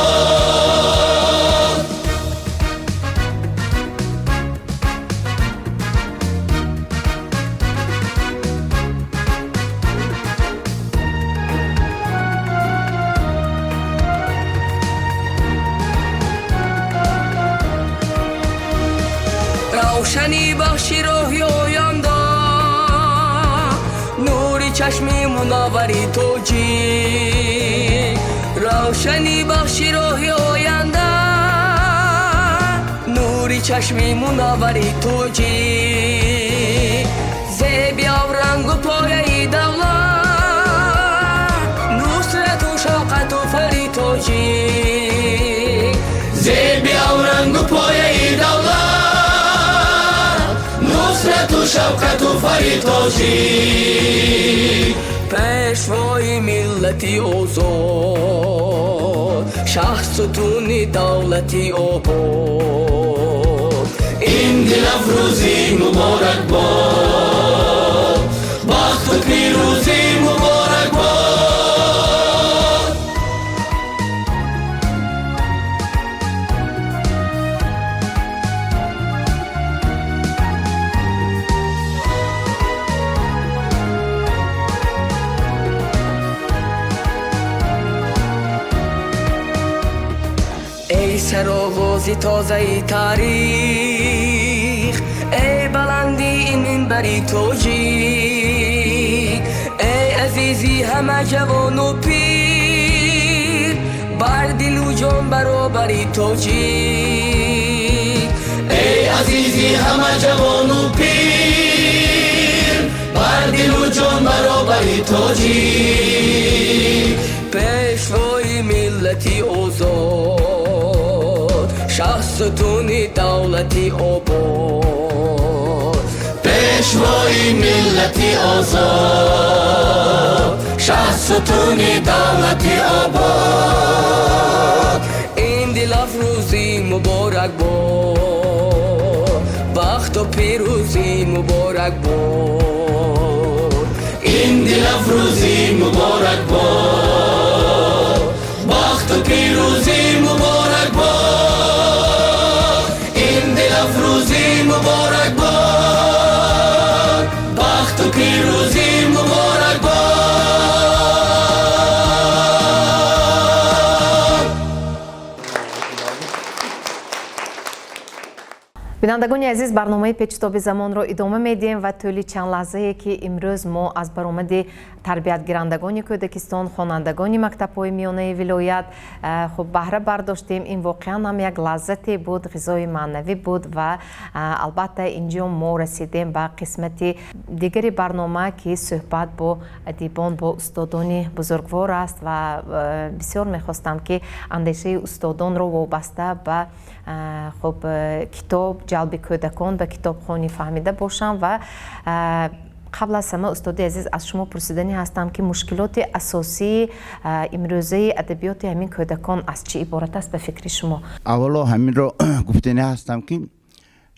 Равшанӣ бахши роҳи оянда, нури чашми мунаввари тоҷик. Равшанӣ бахши роҳи оянда, нури чашми мунаввари тоҷик. Зеби аврангу пояи давлат, нусрату шавқату фари тоҷик. Зеби аврангу пояи давлат, нусрату шавқату фари тоҷик. Пешвои миллати озод, шаҳсутуни давлати обод. Ин дилафрӯзӣ муборак бод, бахту пирӯзӣ муборак бод. Эй сароғози тозаи таърих, эй баландии минбари тоҷик, эй азизи ҳама ҷавону пир, бар дилу ҷон баробари тоҷик. Эй азизи ҳама ҷавону пир, бар дилу ҷон баробари тоҷик. Пешвои миллати озод, шаҳсутуни давлати обод. Пешвои миллати озод, шаҳсутуни давлати обод. Ин дилафрӯзӣ муборак бод, бахту пирӯзӣ муборак бод. Ин дилафрӯзӣ муборак бод, бахту пирӯзӣ муборак бод. Ин дилафрӯзӣ муборак бод, бахту пирӯзӣ муборак бод. Бинандагони азиз, барномаи Печитоби замонро идома медиҳем ва тӯли чанд лаҳзае ки имрӯз мо аз баромади тарбиятгирандагони кӯдакистон, хонандагони мактабҳои миёнаи вилоят хуб баҳра бардоштем. Ин воқеан ҳам як лаззате буд, ғизои маънавӣ буд ва албатта инҷо мо расидем ба қисмати дигари барнома, ки суҳбат бо адибон, бо устодони бузургвор аст ва бисёр мехостам, ки андешаи устодонро вобаста ба хуб китоб, ҷалби кӯдакон ба китобхонӣ фаҳмида бошам. Ва қабл аз ҳама, устоди азиз, аз шумо пурсиданӣ ҳастам, ки мушкилоти асосии имрӯзаи адабиёти ҳамин кӯдакон аз чӣ иборат аст ба фикри шумо? Аввало ҳаминро гуфтанӣ ҳастам, ки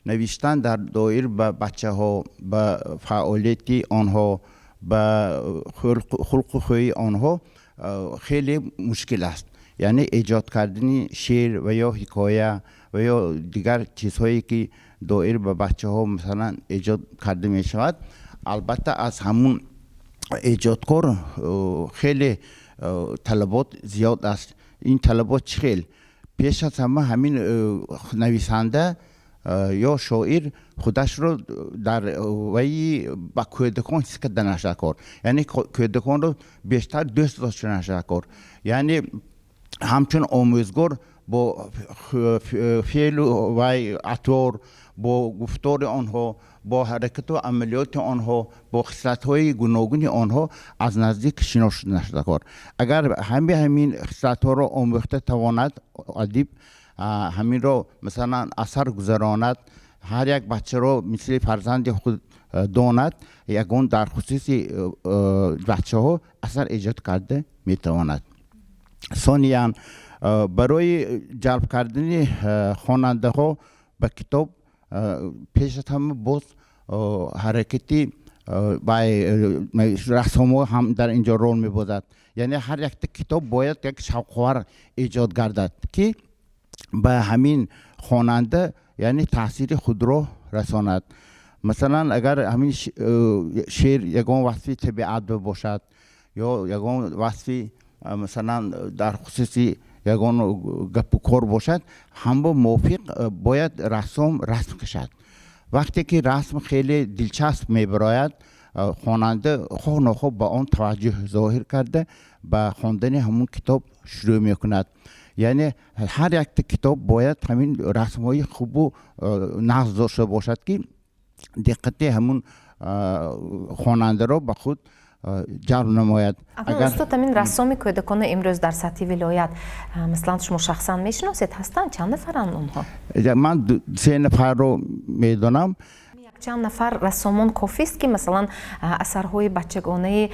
навиштан дар доир ба бачаҳо, ба фаъолияти онҳо, ба хулқу хӯи онҳо хеле мушкил аст. Яъне эҷод кардани шеър ва ё ҳикоя ва ё дигар чизҳое, ки доир ба бачаҳо масалан эҷод карда мешавад, албатта аз ҳамун эҷодкор хеле талабот зиёд аст. Ин талабот чӣ хел? Пеш аз ҳама ҳамин нависанда ё шоир худашро дар ваи ба кӯдакон ҳис карданаш даркор, яъне кӯдаконро бештар дӯст доштанаш даркор, яъне ҳамчун омӯзгор бо феълу вай атвор, бо гуфтори онҳо, бо ҳаракату амалиёти онҳо, бо хислатҳои гуногуни онҳо аз наздик шинос шуданаш даркор. Агар ҳамин хислатҳоро омӯхта тавонад адиб, ҳаминро масалан асар гузаронад, ҳар як бачаро мисли фарзанди худ донад, ягон дар хусуси бачаҳо асар эҷод карда метавонад. Сониян, Барои ҷалб кардани хонандаҳо ба китоб пеш аз ҳама боз ҳаракати рассомҳо ҳам дар ин ҷо рол мебозад. Яъне ҳар якта китоб бояд як шавқовар эҷод гардад, ки ба ҳамин хонанда, яъне, таъсири худро расонад. Масалан, агар ҳамин шеър ягон васфи табиат бошад ё ягон васфи, масалан, дар хусуси ягон гапу кор бошад, ҳамбо мувофиқ бояд рассом расм кашад. Вақте ки расм хеле дилчасп мебарояд, хонанда хоҳ нохоҳ ба он таваҷҷӯҳ зоҳир карда, ба хондани ҳамон китоб шурӯъ мекунад. Яъне ҳар якта китоб бояд ҳамин расмҳои хубу нағз дошта бошад, ки диққати ҳамун хонандаро ба худ ҷалб намояд. Устод, ҳамин рассоми кӯдакона имрӯз дар сатҳи вилоят, масалан, шумо шахсан мешиносед, ҳастанд? Чанд нафаранд онҳо? Ман се нафарро медонам. Чанд нафар рассомон кофист, ки, масалан, асарҳои бачагонаи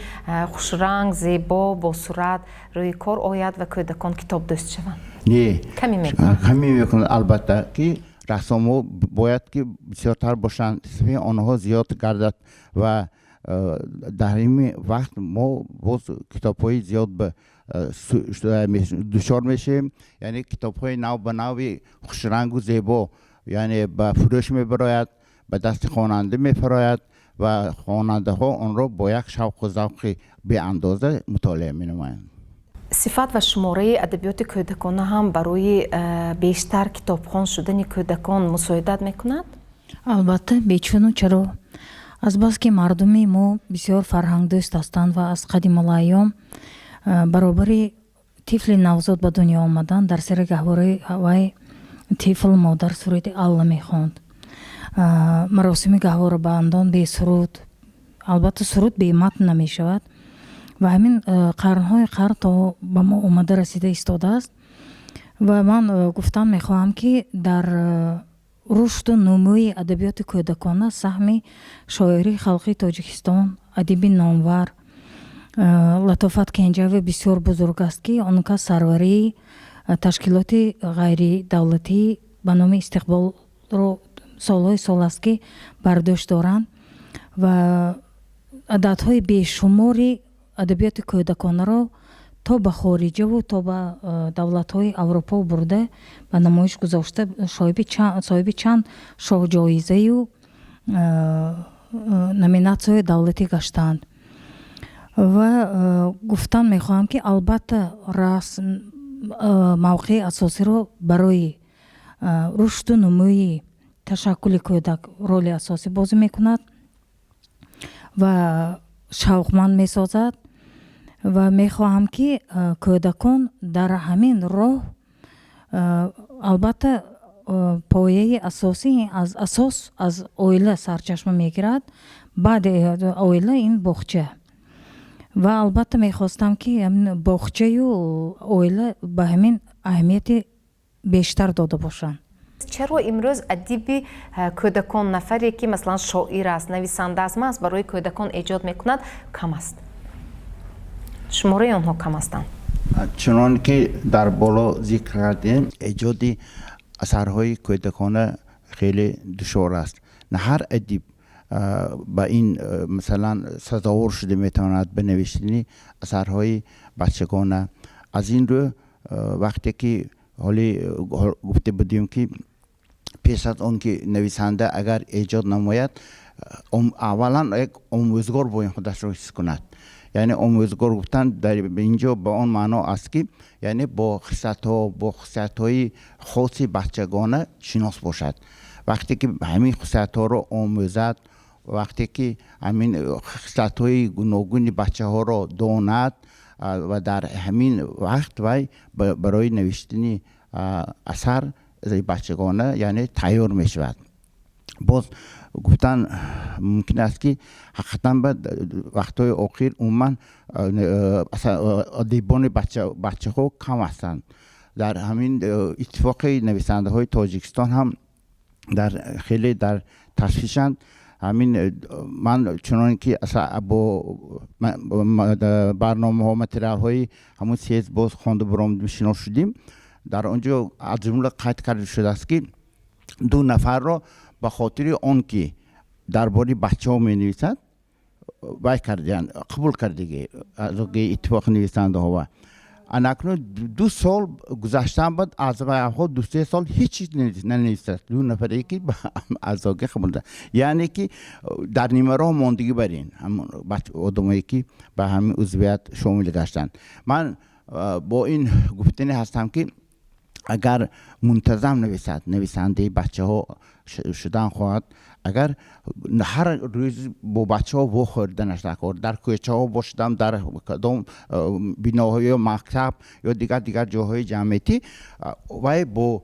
хушранг, зебо, босурат рӯи кор ояд ва кӯдакон китобдӯст шаванд? Не. Камӣ мекунад? Камӣ мекунад. Албатта, ки рассомҳо бояд ки бисёртар бошанд, сафи онҳо зиёд гардад ва дар ин вақт мо боз китобҳои зиёд дучор мешавем, яъне китобҳои нав ба нави хушрангу зебо, яъне, ба фурӯш мебарояд, ба дасти хонанда мефарояд ва хонандаҳо онро бо як шавқу завқи беандоза мутолиа менамоянд. Сифат ва шумораи адабиёти кӯдакона ҳам барои бештар китобхон шудани кӯдакон мусоидат мекунад? Албатта, бечуну чаро. Азбаски мардуми мо бисёр фарҳангдӯст ҳастанд ва аз қадимулайём баробари тифли навзод ба дунё омадан дар сари гаҳвораи вай тифл модар суруди Алла мехонд. Маросими гаҳворабандон бе суруд, албатта, суруд бематн намешавад ва ҳамин қарнҳои қарн то ба мо омада расида истодааст. Ва ман гуфтан мехоҳам, ки дар рушду нумӯи адабиёти кӯдакона саҳми шоири халқи Тоҷикистон, адиби номвар Латофат Кенҷаева бисёр бузург аст, ки он кас сарварии ташкилоти ғайридавлатӣ ба номи Истиқболро солҳои сол аст, ки бар дӯш доранд ва ададҳои бешумори адабиёти кӯдаконаро то ба хориҷаву то ба давлатҳои Аврупо бурда ба намоиш гузошта, соҳиби чанд шоҳҷоизаю номинатсияҳои давлатӣ гаштаанд. Ва гуфтан мехоҳам, ки албатта расм мавқеи асосиро барои рушду нумӯи ташаккули кӯдак роли асосӣ бозӣ мекунад ва шавқманд месозад. Ва мехоҳам, ки кӯдакон дар ҳамин роҳ, албатта, пояи асосӣ аз асос аз оила сарчашма мегирад, баъди оила ин боғча. Ва албатта мехостам, ки боғчаю оила ба ҳамин аҳамияти бештар дода бошанд. Чаро имрӯз адиби кӯдакон, нафаре ки, масалан, шоир аст, нависанда аст, маҳз барои кӯдакон эҷод мекунад, кам аст, шумораи онҳо кам ҳастанд? Чунон ки дар боло зикр кардем, эҷоди асарҳои кӯдакона хеле душвор аст. На ҳар адиб ба ин, масалан, сазовор шуда метавонад ба навиштани асарҳои бачагона. Аз ин рӯ, вақте ки ҳоли гуфта будем, ки пеш аз он ки нависанда агар эҷод намояд, аввалан як омӯзгор бояд худашро ҳис кунад. Яъне омӯзгор гуфтан дар инҷо ба он маъно аст, ки яъне бо хислатҳо, бо хусусиятҳои хоси бачагона шинос бошад. Вақте ки ҳамин хусусиятҳоро омӯзад, вақте ки ҳамин хислатҳои гуногуни бачаҳоро донад ва дар ҳамин вақт вай барои навиштани асар бачагона, яъне, тайёр мешавад. Боз гуфтан мумкин аст, ки ҳақиқатан ба вақтҳои охир умуман адибони бачаҳо кам ҳастанд. Дар ҳамин Иттифоқи нависандаҳои Тоҷикистон ҳам дар хеле дар ташвишанд. Ҳамин ман чунон ки бо барномаҳо, материалҳои ҳамун съезд боз хонда баромадем, шинос шудем. Дар он ҷо аз ҷумла қайд карда шудааст, ки ду нафарро ба хотири он ки дар бораи бачаҳо менависад, вай кардиянд, қабул кардагӣ аъзогии иттифоқи нависандаҳо. Ана акнун 2 сол гузаштан баъд аз вайҳо 2-3 сол ҳеҷ чиз нанависад. Ду нафаре ки ба аъзогӣ қабул, яъне ки дар нимароҳ мондагӣ бар ин одамое ки ба ҳамин узвият шомил гаштанд. Ман бо ин гуфтане ҳастам, ки агар мунтазам нависад, нависандаи бачаҳо шудан хоҳад, агар ҳар рӯз бо бачаҳо вохӯрданаш даркор, дар кӯчаҳо бошадам, дар кадом биноҳо ё мактаб ё дигар дигар ҷойҳои ҷамъиятӣ, вай бо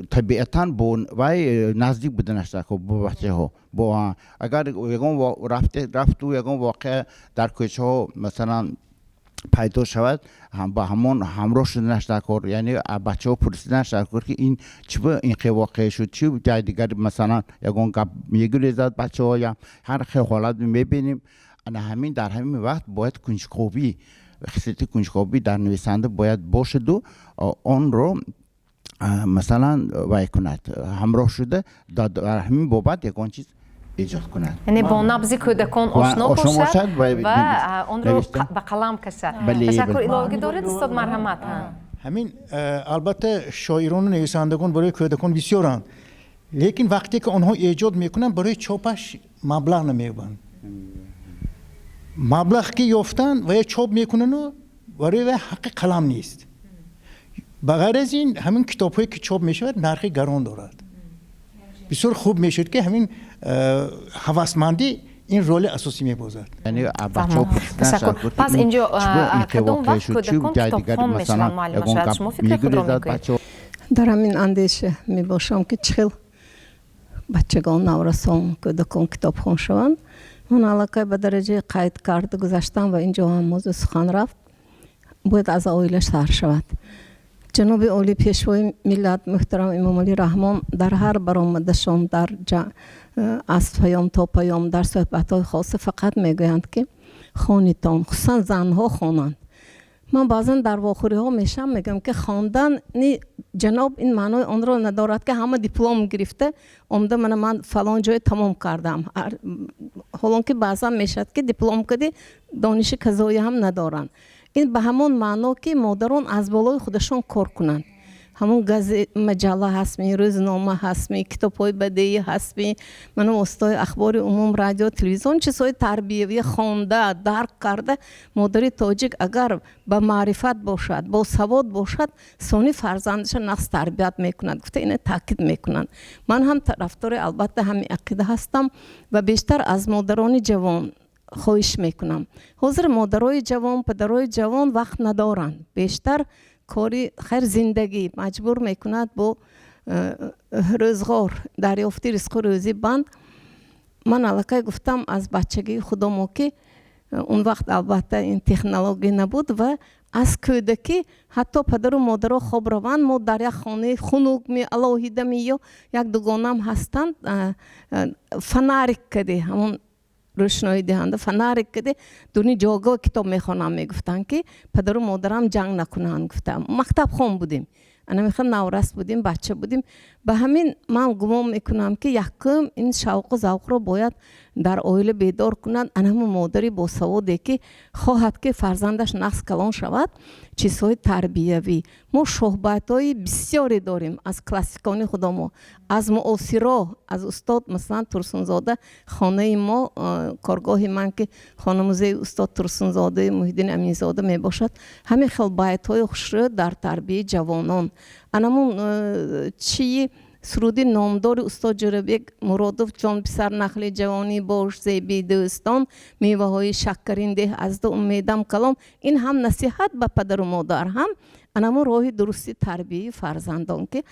табиатан бо вай наздик буданаш даркор, бо бачаҳо. Бо агар ягон рафту ягон воқеа дар кӯчаҳо, масалан, пайдо шавад, ба ҳамон ҳамроҳ шуданаш даркор, яъне бачаҳо пурсиданаш даркор, ки ин чӣ ба ин хел воқеа шуд, чӣ ҷай дигар, масалан, ягон гап мегурезад бачаҳо, ҳар хел ҳолат мебинем. Ана ҳамин дар ҳамин вақт бояд кунҷковӣ, хислати кунҷковӣ дар нависанда бояд бошаду онро, масалан, вай кунад, ҳамроҳ шуда дар ҳамин бобат ягон чиз эҷод кунад. Яъне бо набзи кӯдакон ошно бошад ва онро ба қалам кашад. Ташаккур. Иловагӣ доред, устод? Марҳамат. Ҳамин, албатта, шоирону нависандагон барои кӯдакон бисёранд, лекин вақте ки онҳо эҷод мекунанд, барои чопаш маблағ намеёбанд. Маблағ ки ёфтанд ва чоп мекунану барои вай ҳаққи қалам нест. Ба ғайр аз ин, ҳамин китобҳое ки чоп мешавад, нархи гарон дорад. Бисёр хуб мешуд, ки ҳамин ҳавасмандӣ ин роли асосӣ мебозад. Пас инҷо кадом вақт кӯдакон китобхон мешаванд, муаллима? Шояд шумо фикри худро мегӯед. Дар ҳамин андеша мебошам, ки чӣ хел бачагон, наврасон, кӯдакон китобхон шаванд. Ман аллакай ба дараҷаи қайд карда гузаштам ва инҷо ҳам мавзӯи сухан рафт. Бояд аз оила сар шавад. Ҷаноби олӣ, Пешвои миллат муҳтарам Эмомалӣ Раҳмон дар ҳар баромадашон, дар аз паём то паём, дар суҳбатҳои хоса фақат мегӯянд, ки хонитон, хусусан занҳо хонанд. Ман баъзан дар вохӯриҳо мешавам, мегӯям, ки хондани ҷаноб ин маънои онро надорад, ки ҳама диплом гирифта омада, мана ман фалон ҷое тамом кардам. Ҳолон ки баъзан мешавад, ки диплом кади дониши казоӣ ҳам надоранд. Ин ба ҳамон маъно, ки модарон аз болои худашон кор кунанд. Ҳамон газет, маҷалла ҳастми, рӯзнома ҳастми, китобҳои бадеӣ ҳастми, мана воситаҳои ахбори умум, радио, телевизион, чизҳои тарбиявӣ хонда, дарк карда, модари тоҷик агар ба маърифат бошад, босавод бошад, сони фарзандаша нағз тарбият мекунад, гуфта ина таъкид мекунанд. Ман ҳам тарафдори, албатта, ҳамин ақида ҳастам ва бештар аз модарони ҷавон хоҳиш мекунам. Ҳозир модарои ҷавон, падарои ҷавон вақт надоранд. Бештар кори хайр, зиндагӣ маҷбур мекунад, бо рӯзғор, дарёфти ризқу рӯзӣ банд. Ман аллакай гуфтам, аз бачагии худомо, ки он вақт, албатта, ин технология набуд ва аз кӯдакӣ ҳатто падару модаро хоб раванд, мо дар як хонаи хунукми, алоҳидами ё як дугонам ҳастанд, фонарик кади, ҳамон рӯшноидиҳанда фонарик кади, дуни ҷойгоҳ китоб мехонам, мегуфтанд, ки падару модарам ҷанг накунанд, гуфтам. Мактабхон будем, ана мехел наврас будем, бача будем. Ба ҳамин ман гумон мекунам, ки якум ин шавқу завқро бояд дар оила бедор кунад ана ҳамон модари босаводе, ки хоҳад, ки фарзандаш нағз калон шавад. Чизҳои тарбиявӣ, мо шоҳбайтҳои бисёре дорем аз классикони худомо, аз муосиро, аз устод, масалан, Турсунзода. Хонаи мо, коргоҳи ман, ки хона-музеи устод Турсунзодаи Муҳиддин Аминзода мебошад, ҳамин хел байтҳои хушрӯ дар тарбияи ҷавонон. Анамун чии суруди номдори устод Ҷӯрабек Муродов: «Ҷон писар, нахли ҷавонӣ бош, зеби дӯстон, меваҳои шаккарин деҳ, аз ду умедам калон». Ин ҳам насиҳат ба падару модар, ҳам анамун роҳи дурусти тарбияи фарзандон, ки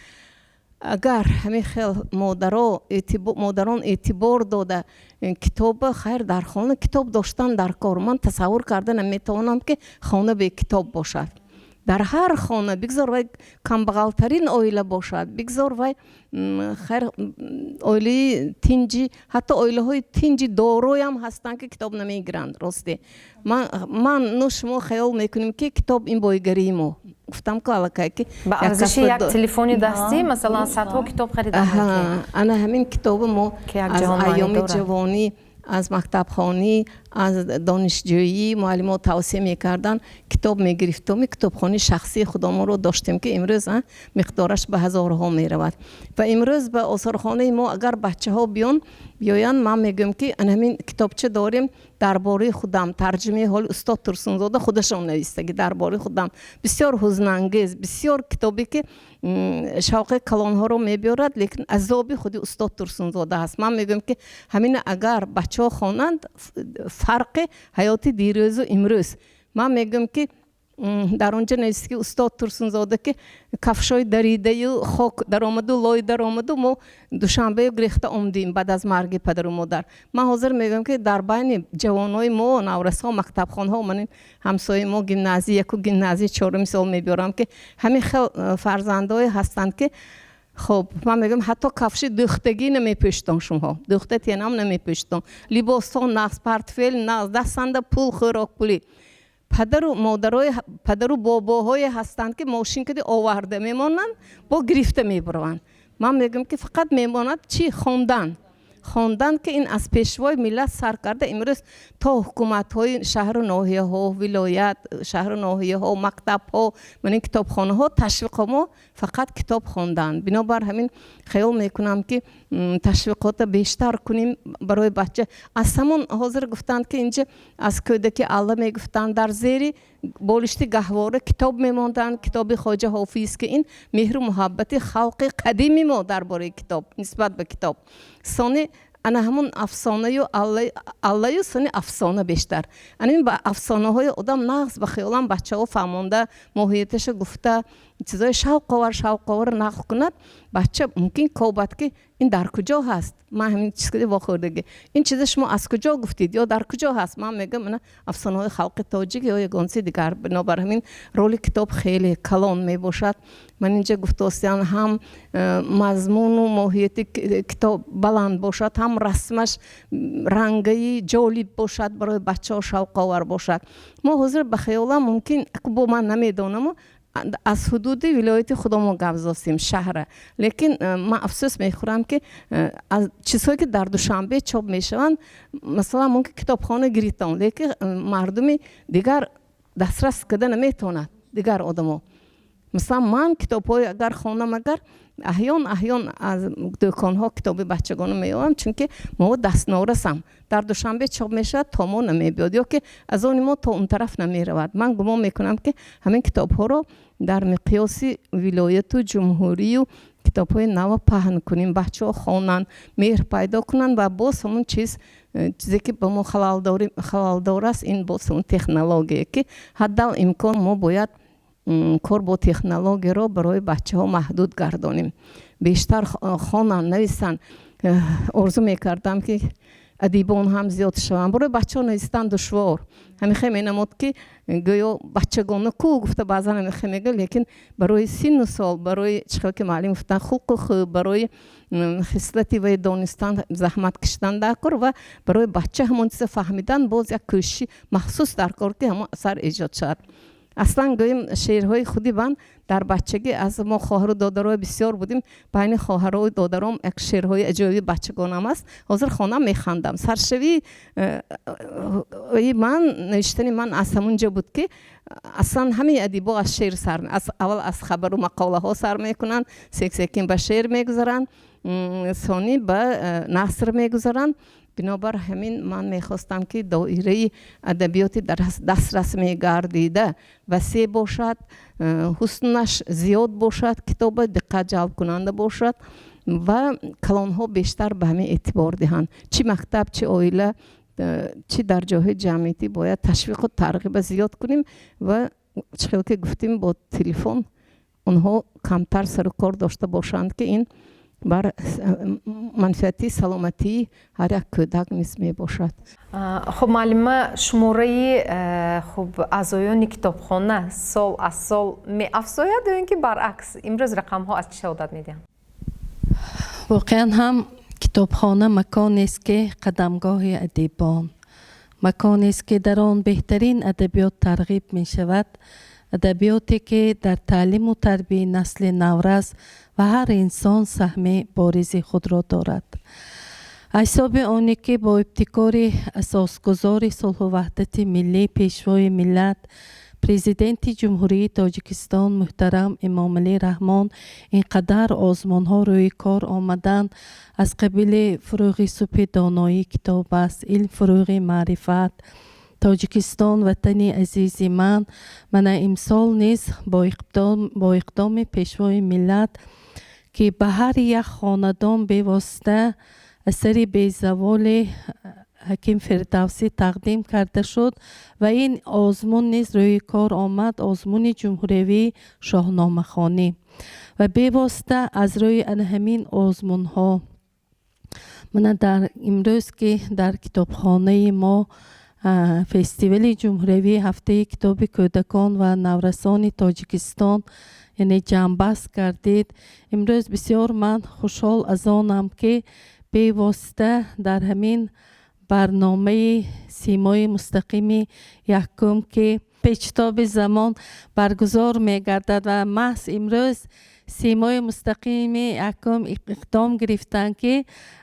агар ҳамин хел модаро, модарон эътибор дода китоба, хайр, дар хона китоб доштан дар кор. Ман тасаввур карда наметавонам, ки хона бекитоб бошад. Дар ҳар хона, бигзор вай камбағалтарин оила бошад, бигзор вай хайр, оилаи тинҷи, ҳатто оилаҳои тинҷи дороям ҳастанд, ки китоб намегиранд. Росте, ман ну шумо хаёл мекунем, ки китоб ин боигарии мо, гуфтам ку аллакай, ки ба арзиши як телефони дастӣ, масалан, садҳо китоб харида. Ана ҳамин китоби мо аз айёми ҷавонӣ, аз мактабхонӣ, аз донишҷӯӣ муаллимо тавсия мекарданд, китоб мегирифтум. Китобхонаи шахсии худамонро доштем, ки имрӯз миқдораш ба ҳазорҳо меравад. Ва имрӯз ба осорхонаи мо агар бачаҳо биёянд, ман мегӯям, ки ана ҳамин китобча дорем, дар бораи худам, тарҷумаи ҳоли устод Турсунзода худашон навистагӣ, дар бораи худам, бисёр ҳузнангез, бисёр китобе, ки шавқи калонҳоро мебиёрад, лекин азоби худи устод Турсунзода ҳаст. Ман мегӯям, ки ҳамина агар бачаҳо хонанд, фарқи ҳаёти дирӯзу имрӯз. Ман мегӯям, ки дар он ҷо навист, ки устод Турсунзода, ки кафшои даридаю хок даромаду лой даромаду, мо Душанбею гирехта омдем баъд аз марги падару модар. Ман ҳозир мегӯям, ки дар байни ҷавонои мо, наврасҳо, мактабхонҳо, ман ҳамсояи мо гимназия яку гимназия чорум мисол мебиёрам, ки ҳамин хел фарзандое ҳастанд, ки хоб, ман мегӯям, ҳатто кафши дӯхтагӣ намепӯшитон, шумоҳо дӯхта тенам намепӯшитон, либосҳо нағз, портфел нағз, дастанда пул, хӯрокпулӣ. Падару модарои, падару бобоҳое ҳастанд, ки мошин кади оварда мемонанд, бо гирифта мебараванд. Ман мегӯям, ки фақат мемонад чӣ? Хондан, хондан, ки ин аз пешвои миллат сар карда имрӯз то ҳукуматҳои шаҳру ноҳияҳо, вилоят, шаҳру ноҳияҳо, мактабҳо, ман ин китобхонаҳо, ташвиқо мо фақат китоб хондан. Бинобар ҳамин хаёл мекунам, ки ташвиқота бештар кунем барои бача. Аз ҳамон ҳозир гуфтанд, ки инҷа аз кӯдаки алла мегуфтанд, дар зери болишти гаҳвора китоб мемонданд, китоби Хоҷа Ҳофиз, ки ин меҳру муҳаббати халқи қадими мо дар бораи китоб, нисбат ба китоб. Сони ана ҳамун афсонаю аллаю, сони афсона бештар, ана ин ба афсонаҳои одам нағз, ба хаёлам, бачаҳо фаҳмонда, моҳияташа гуфта, чизои шавқовар шавқовар нақл кунад, бача мумкин кобад, ки ин дар куҷо ҳаст. Ман ҳамин чиз кади вохӯрдагӣ: ин чиза шумо аз куҷо гуфтед ё дар куҷо ҳаст? Ман мегӯям, ана афсонаҳои халқи тоҷик ё ягон чизи дигар. Бинобар ҳамин роли китоб хеле калон мебошад. Ман инҷа гуфтостиам, ҳам мазмуну моҳияти китоб баланд бошад, ҳам расмаш рангаи ҷолиб бошад, барои бачаҳо шавқовар бошад. Мо ҳозир, ба хаёлам, мумкин бо ман намедонаму, аз ҳудуди вилояти худомо гап зостем, шаҳра, лекин ман афсӯс мехӯрам, ки аз чизҳое, ки дар Душанбе чоп мешаванд, масалан, мумкин китобхона гиритон, лекин мардуми дигар дастрас карда наметавонад, дигар одамо. Масалан, ман китобҳои агар хонам, агар аҳён аҳён аз дӯконҳо китоби бачагона меёбам, чунки мо дастнорасам. Дар Душанбе чоп мешавад, то мо намебиёд ё ки аз они мо то он тараф намеравад. Ман гумон мекунам, ки ҳамин китобҳоро дар миқёси вилояту ҷумҳурию китобҳои нава паҳн кунем, бачаҳо хонанд, меҳр пайдо кунанд. Ва боз ҳамун чизе, ки ба мо халалдор аст, ин боз ҳамун технология, ки ҳаддал имкон мо бояд кор бо технологияро барои бачаҳо маҳдуд гардонем, бештар хонанд, нависанд. Орзу мекардам, ки адибон ҳам зиёд шаванд. Барои бачаҳо навистан душвор, ҳамихе менамуд, ки гӯё бачагона ку гуфта, баъзан ҳамихе мегӯ, лекин барои синну сол, барои чӣ хел ки муаллим гуфтан, хулқу хӯ, барои хислати вай донистан заҳмат кашидан дар кор ва барои бача ҳамон чиза фаҳмидан боз як кӯшиши махсус дар кор, ки ҳамон асар эҷод шавад. Аслан гӯем, шеърҳои худи ман дар бачагӣ, аз мо хоҳару додарои бисёр будем, байни хоҳарою додаром як шеърҳои аҷоиби бачагонам аст. Ҳозир хонам, механдам. Саршавии ман, навиштани ман аз ҳамун ҷо буд, ки аслан ҳамаи адибо аз шеър сар, аввал аз хабару мақолаҳо сар мекунанд, сек секин ба шеър мегузаранд, сонӣ ба наср мегузаранд. Бинобар ҳамин ман мехостам, ки доираи адабиёти дастрас мегардида васеъ бошад, ҳуснаш зиёд бошад, китоба диққат ҷалбкунанда бошад ва калонҳо бештар ба ҳамин эътибор диҳанд. Чӣ мактаб, чӣ оила, чӣ дар ҷойҳои ҷамъиятӣ бояд ташвиқу тарғиба зиёд кунем ва чӣ хел ки гуфтем, бо телефон онҳо камтар сару кор дошта бошанд, ки ин Бар манфиати саломатии ҳар як кӯдак низ мебошад. Хуб, муаллима, шумораи хуб, аъзоёни китобхона сол аз сол меафзояд ё ин ки баръакс? Имрӯз рақамҳо аз чӣ шаҳодат медиҳанд? Воқеан ҳам, китобхона маконест, ки қадамгоҳи адибон, маконест, ки дар он беҳтарин адабиёт тарғиб мешавад, адабиёте, ки дар таълиму тарбияи насли наврас ва ҳар инсон саҳми боризи худро дорад. Ҳисоби оне, ки бо ибтикори асосгузори сулҳу ваҳдати миллӣ, Пешвои миллат, Президенти Ҷумҳурии Тоҷикистон муҳтарам Эмомалӣ Раҳмон ин қадар озмунҳо рӯи кор омаданд, аз қабили «Фурӯғи субҳи доноӣ китоб аст», «Илм фурӯғи маърифат», «Тоҷикистон ватани азизи ман», мана имсол низ бо иқдоми Пешвои миллат, ки ба ҳар як хонадон бевосита асари безаволи Ҳаким Фирдавсӣ тақдим карда шуд ва ин озмун низ рӯи кор омад, озмуни ҷумҳуриявии шоҳномахонӣ, ва бевосита аз рӯи ана ҳамин озмунҳо, мана дар имрӯз, ки дар китобхонаи мо фестивали ҷумҳуриявии ҳафтаи китоби кӯдакон ва наврасони Тоҷикистон, яъне ҷамъбаст гардид, имрӯз бисёр ман хушҳол аз онам, ки бевосита дар ҳамин барномаи симои мустақими якум, ки печтоби замон баргузор мегардад, ва маҳз имрӯз симои мустақими якум иқдом гирифтанд, ки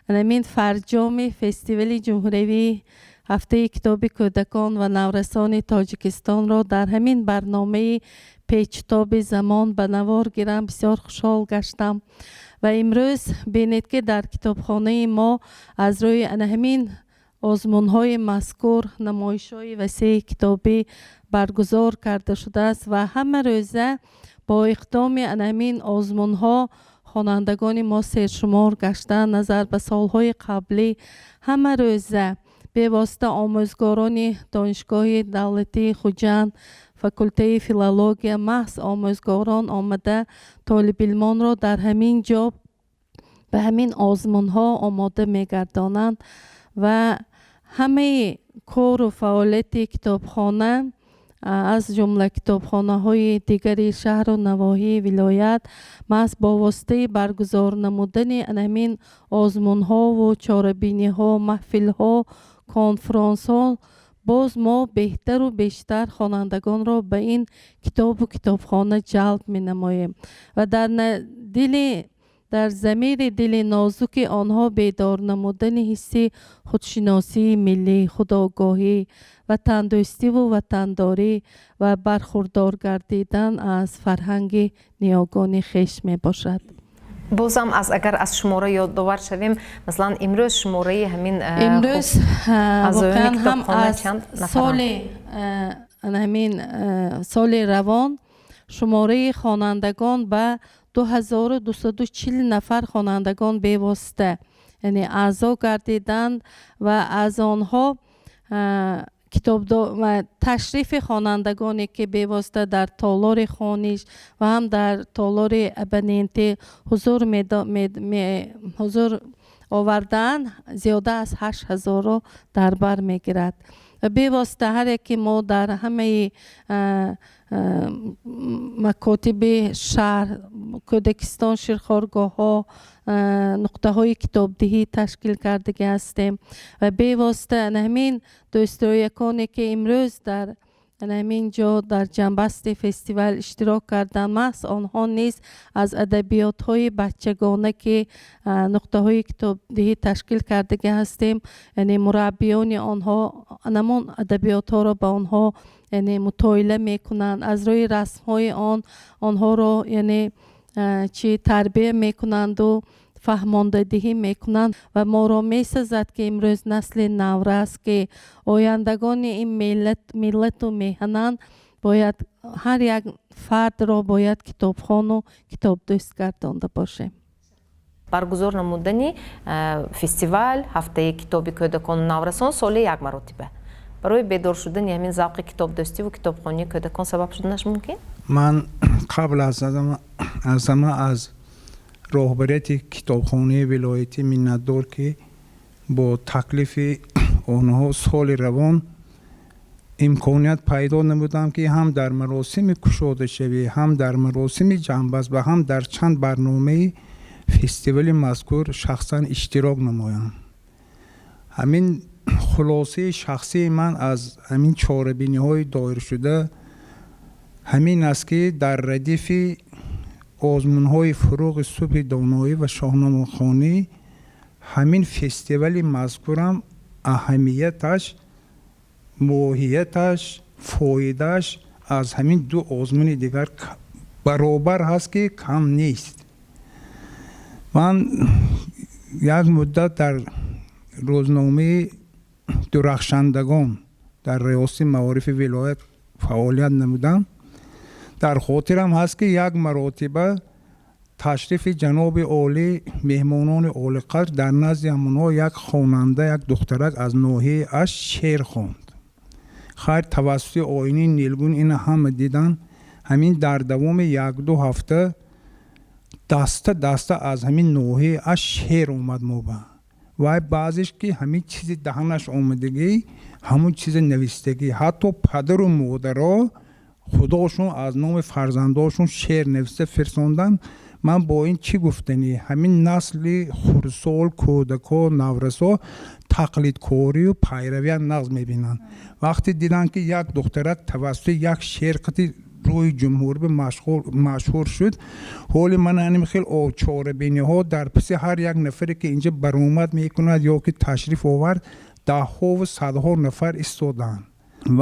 ҳамин фарҷоми фестивали ҷумҳуриявии ҳафтаи китоби кӯдакон ва наврасони Тоҷикистонро дар ҳамин барномаи печтоби замон ба навор гирам, бисёр хушҳол гаштам. Ва имрӯз бинед, ки дар китобхонаи мо аз рӯи ана ҳамин озмунҳои мазкур намоишҳои васеи китобӣ баргузор карда шудааст ва ҳама рӯза бо иқдоми ана ҳамин озмунҳо хонандагони мо сершумор гаштанд назар ба солҳои қаблӣ. Ҳама рӯза бевосита омӯзгорони Донишгоҳи давлатии Хуҷанд, факултаи филология, маҳз омӯзгорон омада толибилмонро дар ҳамин ҷо ба ҳамин озмунҳо омода мегардонанд. Ва ҳамаи кору фаъолияти китобхона, аз ҷумла китобхонаҳои дигари шаҳру навоҳии вилоят, маҳз бо воситаи баргузор намудани ҳамин озмунҳову чорабиниҳо, маҳфилҳо, конфронсҳо боз мо беҳтару бештар хонандагонро ба ин китобу китобхона ҷалб менамоем ва дар дили дар замири дили нозуки онҳо бедор намудани ҳисси худшиносии миллӣ, худогоҳӣ, ватандӯстиву ватандорӣ ва бархурдор гардидан аз фарҳанги ниёгони хеш мебошад. Бозам аз агар аз шумора ёдовар шавем, масалан, имрӯз шумораи ҳамин имрӯз воқеан ҳам аз соли ҳамин соли равон шумораи хонандагон ба 2240 нафар хонандагон бевосита, яъне аъзо гардиданд ва аз онҳо ташрифи хонандагоне, ки бевосита дар толори хониш ва ҳам дар толори абонентӣ ҳузур овардаанд, зиёда аз 8000-ро дар бар мегирад. Бевосита ҳар яке мо дар ҳамаи макотиби шаҳр, кӯдакистон, ширхоргоҳҳо нуқтаҳои китобдиҳӣ ташкил кардагӣ ҳастем ва бевосита ҳамин дӯстрояконе, ки имрӯз дар ҳамин ҷо дар ҷамъбасти фестивал иштирок карданд, маҳз онҳо низ аз адабиётҳои бачагона, ки нуқтаҳои китобдиҳӣ ташкил кардагӣ ҳастем, яъне мураббиёни онҳо ҳамон адабиётҳоро ба онҳо, яъне, мутоила мекунанд, аз рӯи расмҳои он онҳоро, яъне, чӣ тарбия мекунанду фаҳмондадиҳӣ мекунанд. Ва моро месазад, ки имрӯз насли наврас, ки ояндагони ин миллату меҳананд, бояд ҳар як фардро бояд китобхону китобдӯст гардонда бошем. Баргузор намудани фестивал ҳафтаи китоби кӯдакону наврасон соли як маротиба барои бедор шудани ҳамин завқи китобдӯстиву китобхонии кӯдакон сабаб шуданаш мумкин? Ман қабл аз ҳама аз Роҳбарияти китобхонаи вилоятӣ миннатдор, ки бо таклифи онҳо соли равон имконият пайдо намудам, ки ҳам дар маросими кушодашавӣ, ҳам дар маросими ҷамъбаст ва ҳам дар чанд барномаи фестивали мазкур шахсан иштирок намоям. Ҳамин хулосаи шахсии ман аз ҳамин чорабиниҳои доиршуда ҳамин аст, ки дар радифи озмунҳои «Фурӯғи субҳи доноӣ» ва шоҳномахонӣ ҳамин фестивали мазкурам аҳамияташ, моҳияташ, фоидааш аз ҳамин ду озмуни дигар баробар ҳаст, ки кам нест. Ман як муддат дар рӯзномаи «Дурахшандагон» дар риёсати маорифи вилоят фаъолият намудам. Дар хотирам ҳаст, ки як маротиба ташрифи ҷаноби олӣ, меҳмонони олиқадр, дар назди ҳамонҳо як хонанда, як духтарак аз ноҳияи Ашт шеър хонд. Хайр, тавассути оинаи нилгун ина ҳама диданд. Ҳамин дар давоми 1-ду ҳафта даста даста аз ҳамин ноҳияи Ашт шеър омад моба. Вай баъзеш ки ҳамин чизи даҳанаш омадагӣ, ҳамун чизи навистагӣ, ҳатто падару модаро худошон аз номи фарзандошон шеър нависта фирсонданд. Ман бо ин чӣ гуфтанӣ? Ҳамин насли хурдсол, кӯдако, наврасо тақлидкорию пайравиам нағз мебинанд. Вақте диданд, ки як духтарак тавассути як шеър қати рӯи ҷумҳурӣ машҳур шуд, ҳоли ман ҳамин хел чорабиниҳо дар паси ҳар як нафаре, ки инҷа баромад мекунад ё ки ташриф овард, даҳҳову садҳо нафар истоданд.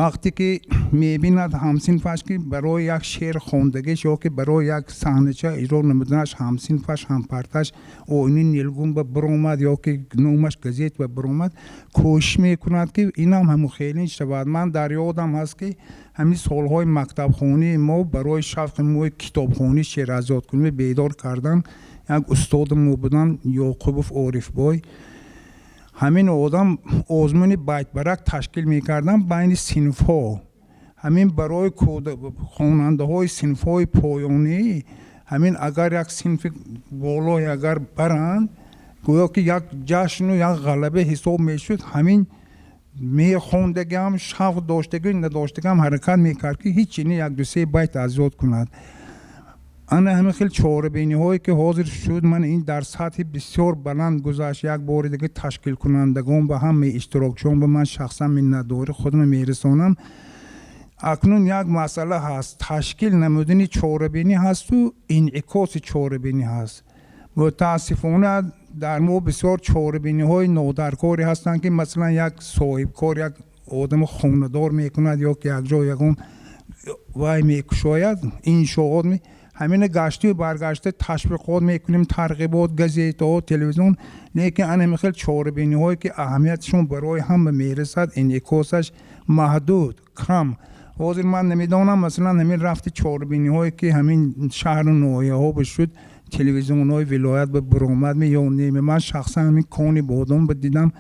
Вақте ки мебинад ҳамсинфаш, ки барои як шеър хондагиш ё ки барои як саҳнача иҷро намуданаш ҳамсинфаш, ҳампарташ оини нилгун ба биромад ё ки номаш газет ба биромад, кӯшиш мекунад, ки инам ҳамун хелин шавад. Ман дар ёдам ҳаст, ки ҳамин солҳои мактабхонии мо барои шавқи мои китобхонӣ, шеъразёдкунӣ бедор кардан як устоди мо буданд, Ёқубов Орифбой. Ҳамин одам озмуни байтбарак ташкил мекарданд байни синфҳо. Ҳамин барои хонандаҳои синфҳои поёнӣ, ҳамин агар як синфи болое агар баранд, гӯё ки як ҷашну як ғалаба ҳисоб мешуд. Ҳамин мехондагиам, шавқ доштагӣ надоштагиам, ҳаракат мекард, ки ҳеҷ чини як ду се байт аз ёд кунад. Ана ҳамин хел чорабиниҳое, ки ҳозир шуд, ман ин дар сатҳи бисёр баланд гузашт. Як бори дига ташкилкунандагон ба ҳамаи иштирокчиён ба ман шахсан миннатдорӣ худро мерасонам. Акнун як масъала ҳаст: ташкил намудани чорабинӣ ҳасту инъикоси чорабинӣ ҳаст. Мутаассифона, дар мо бисёр чорабиниҳои нодаркорӣ ҳастанд, ки масалан як соҳибкор, як одами хонадор мекунад ё ки якҷо ягон вай мекушояд, иншоот, ҳамина гаштию баргашта ташвиқот мекунем, тарғибот, газетаҳо, телевизион, лекин ана хел чорабиниҳое, ки аҳамиятшон барои ҳама мерасад, инъикосаш маҳдуд, кам. Ҳозир ман намедонам, масалан ҳамин рафти чорабиниҳое, ки ҳамин шаҳру ноҳияҳо ба шуд, телевизионҳои вилоят ба баромад ё не. Ман шахсан ҳамин Кони Бодом ба дидам.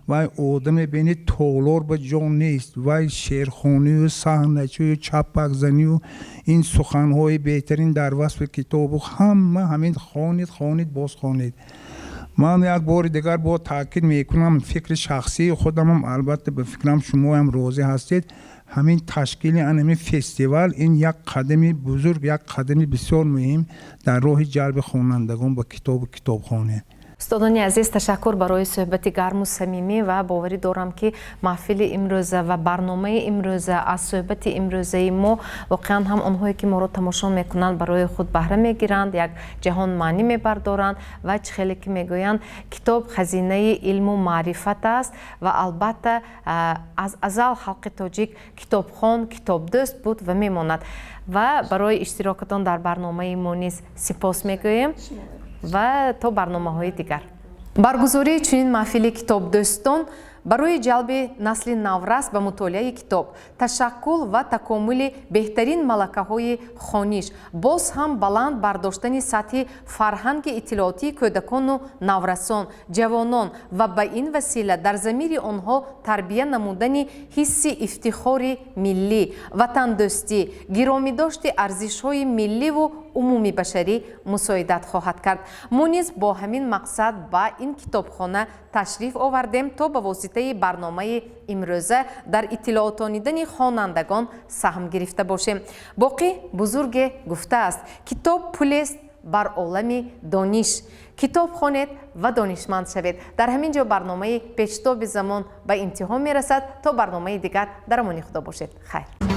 Вай одаме бинед, толор ба ҷо нест, вай шеърхонию саҳначию чаппакзанию ин суханҳои беҳтарин дар васфи китобу ҳама ҳамин хонед, хонед, боз хонед. Ман як бори дигар бо таъкид мекунам, фикри шахсии худамам, албатта, ба фикрам, шумоам розӣ ҳастед, ҳамин ташкили ҳамин фестивал ин як қадами бузург, як қадами бисёр муҳим дар роҳи ҷалби хонандагон ба китобу китобхона. Устодони азиз, ташаккур барои суҳбати гарму самимӣ ва боварӣ дорам, ки маҳфили имрӯза ва барномаи имрӯза аз суҳбати имрӯзаи мо воқеан ҳам онҳое, ки моро тамошо мекунанд, барои худ баҳра мегиранд, як ҷаҳон маънӣ мебардоранд. Ва чӣ хеле ки мегӯянд, китоб хазинаи илму маърифат аст ва албатта аз азал халқи тоҷик китобхон, китобдӯст буд ва мемонад. Ва барои иштирокатон дар барномаи мо низ сипос мегӯем ва то барномаҳои дигар. Баргузории чунин маҳфили китобдӯстон барои ҷалби насли наврас ба мутолиаи китоб, ташаккул ва такомули беҳтарин малакаҳои хониш, боз ҳам баланд бардоштани сатҳи фарҳанги иттилоотии кӯдакону наврасон, ҷавонон ва ба ин васила дар замири онҳо тарбия намудани ҳисси ифтихори миллӣ, ватандӯстӣ, гиромидошти арзишҳои милливу Умумибашарӣ мусоидат хоҳад кард. Мо низ бо ҳамин мақсад ба ин китобхона ташриф овардем, то ба воситаи барномаи имрӯза дар иттилоотонидани хонандагон саҳм гирифта бошем. Боқӣ бузурге гуфтааст: «Китоб пулест бар олами дониш». Китоб хонед ва донишманд шавед. Дар ҳамин ҷо барномаи «Пештоби замон» ба интиҳо мерасад. То барномаи дигар дар амони Худо бошед. Хайр.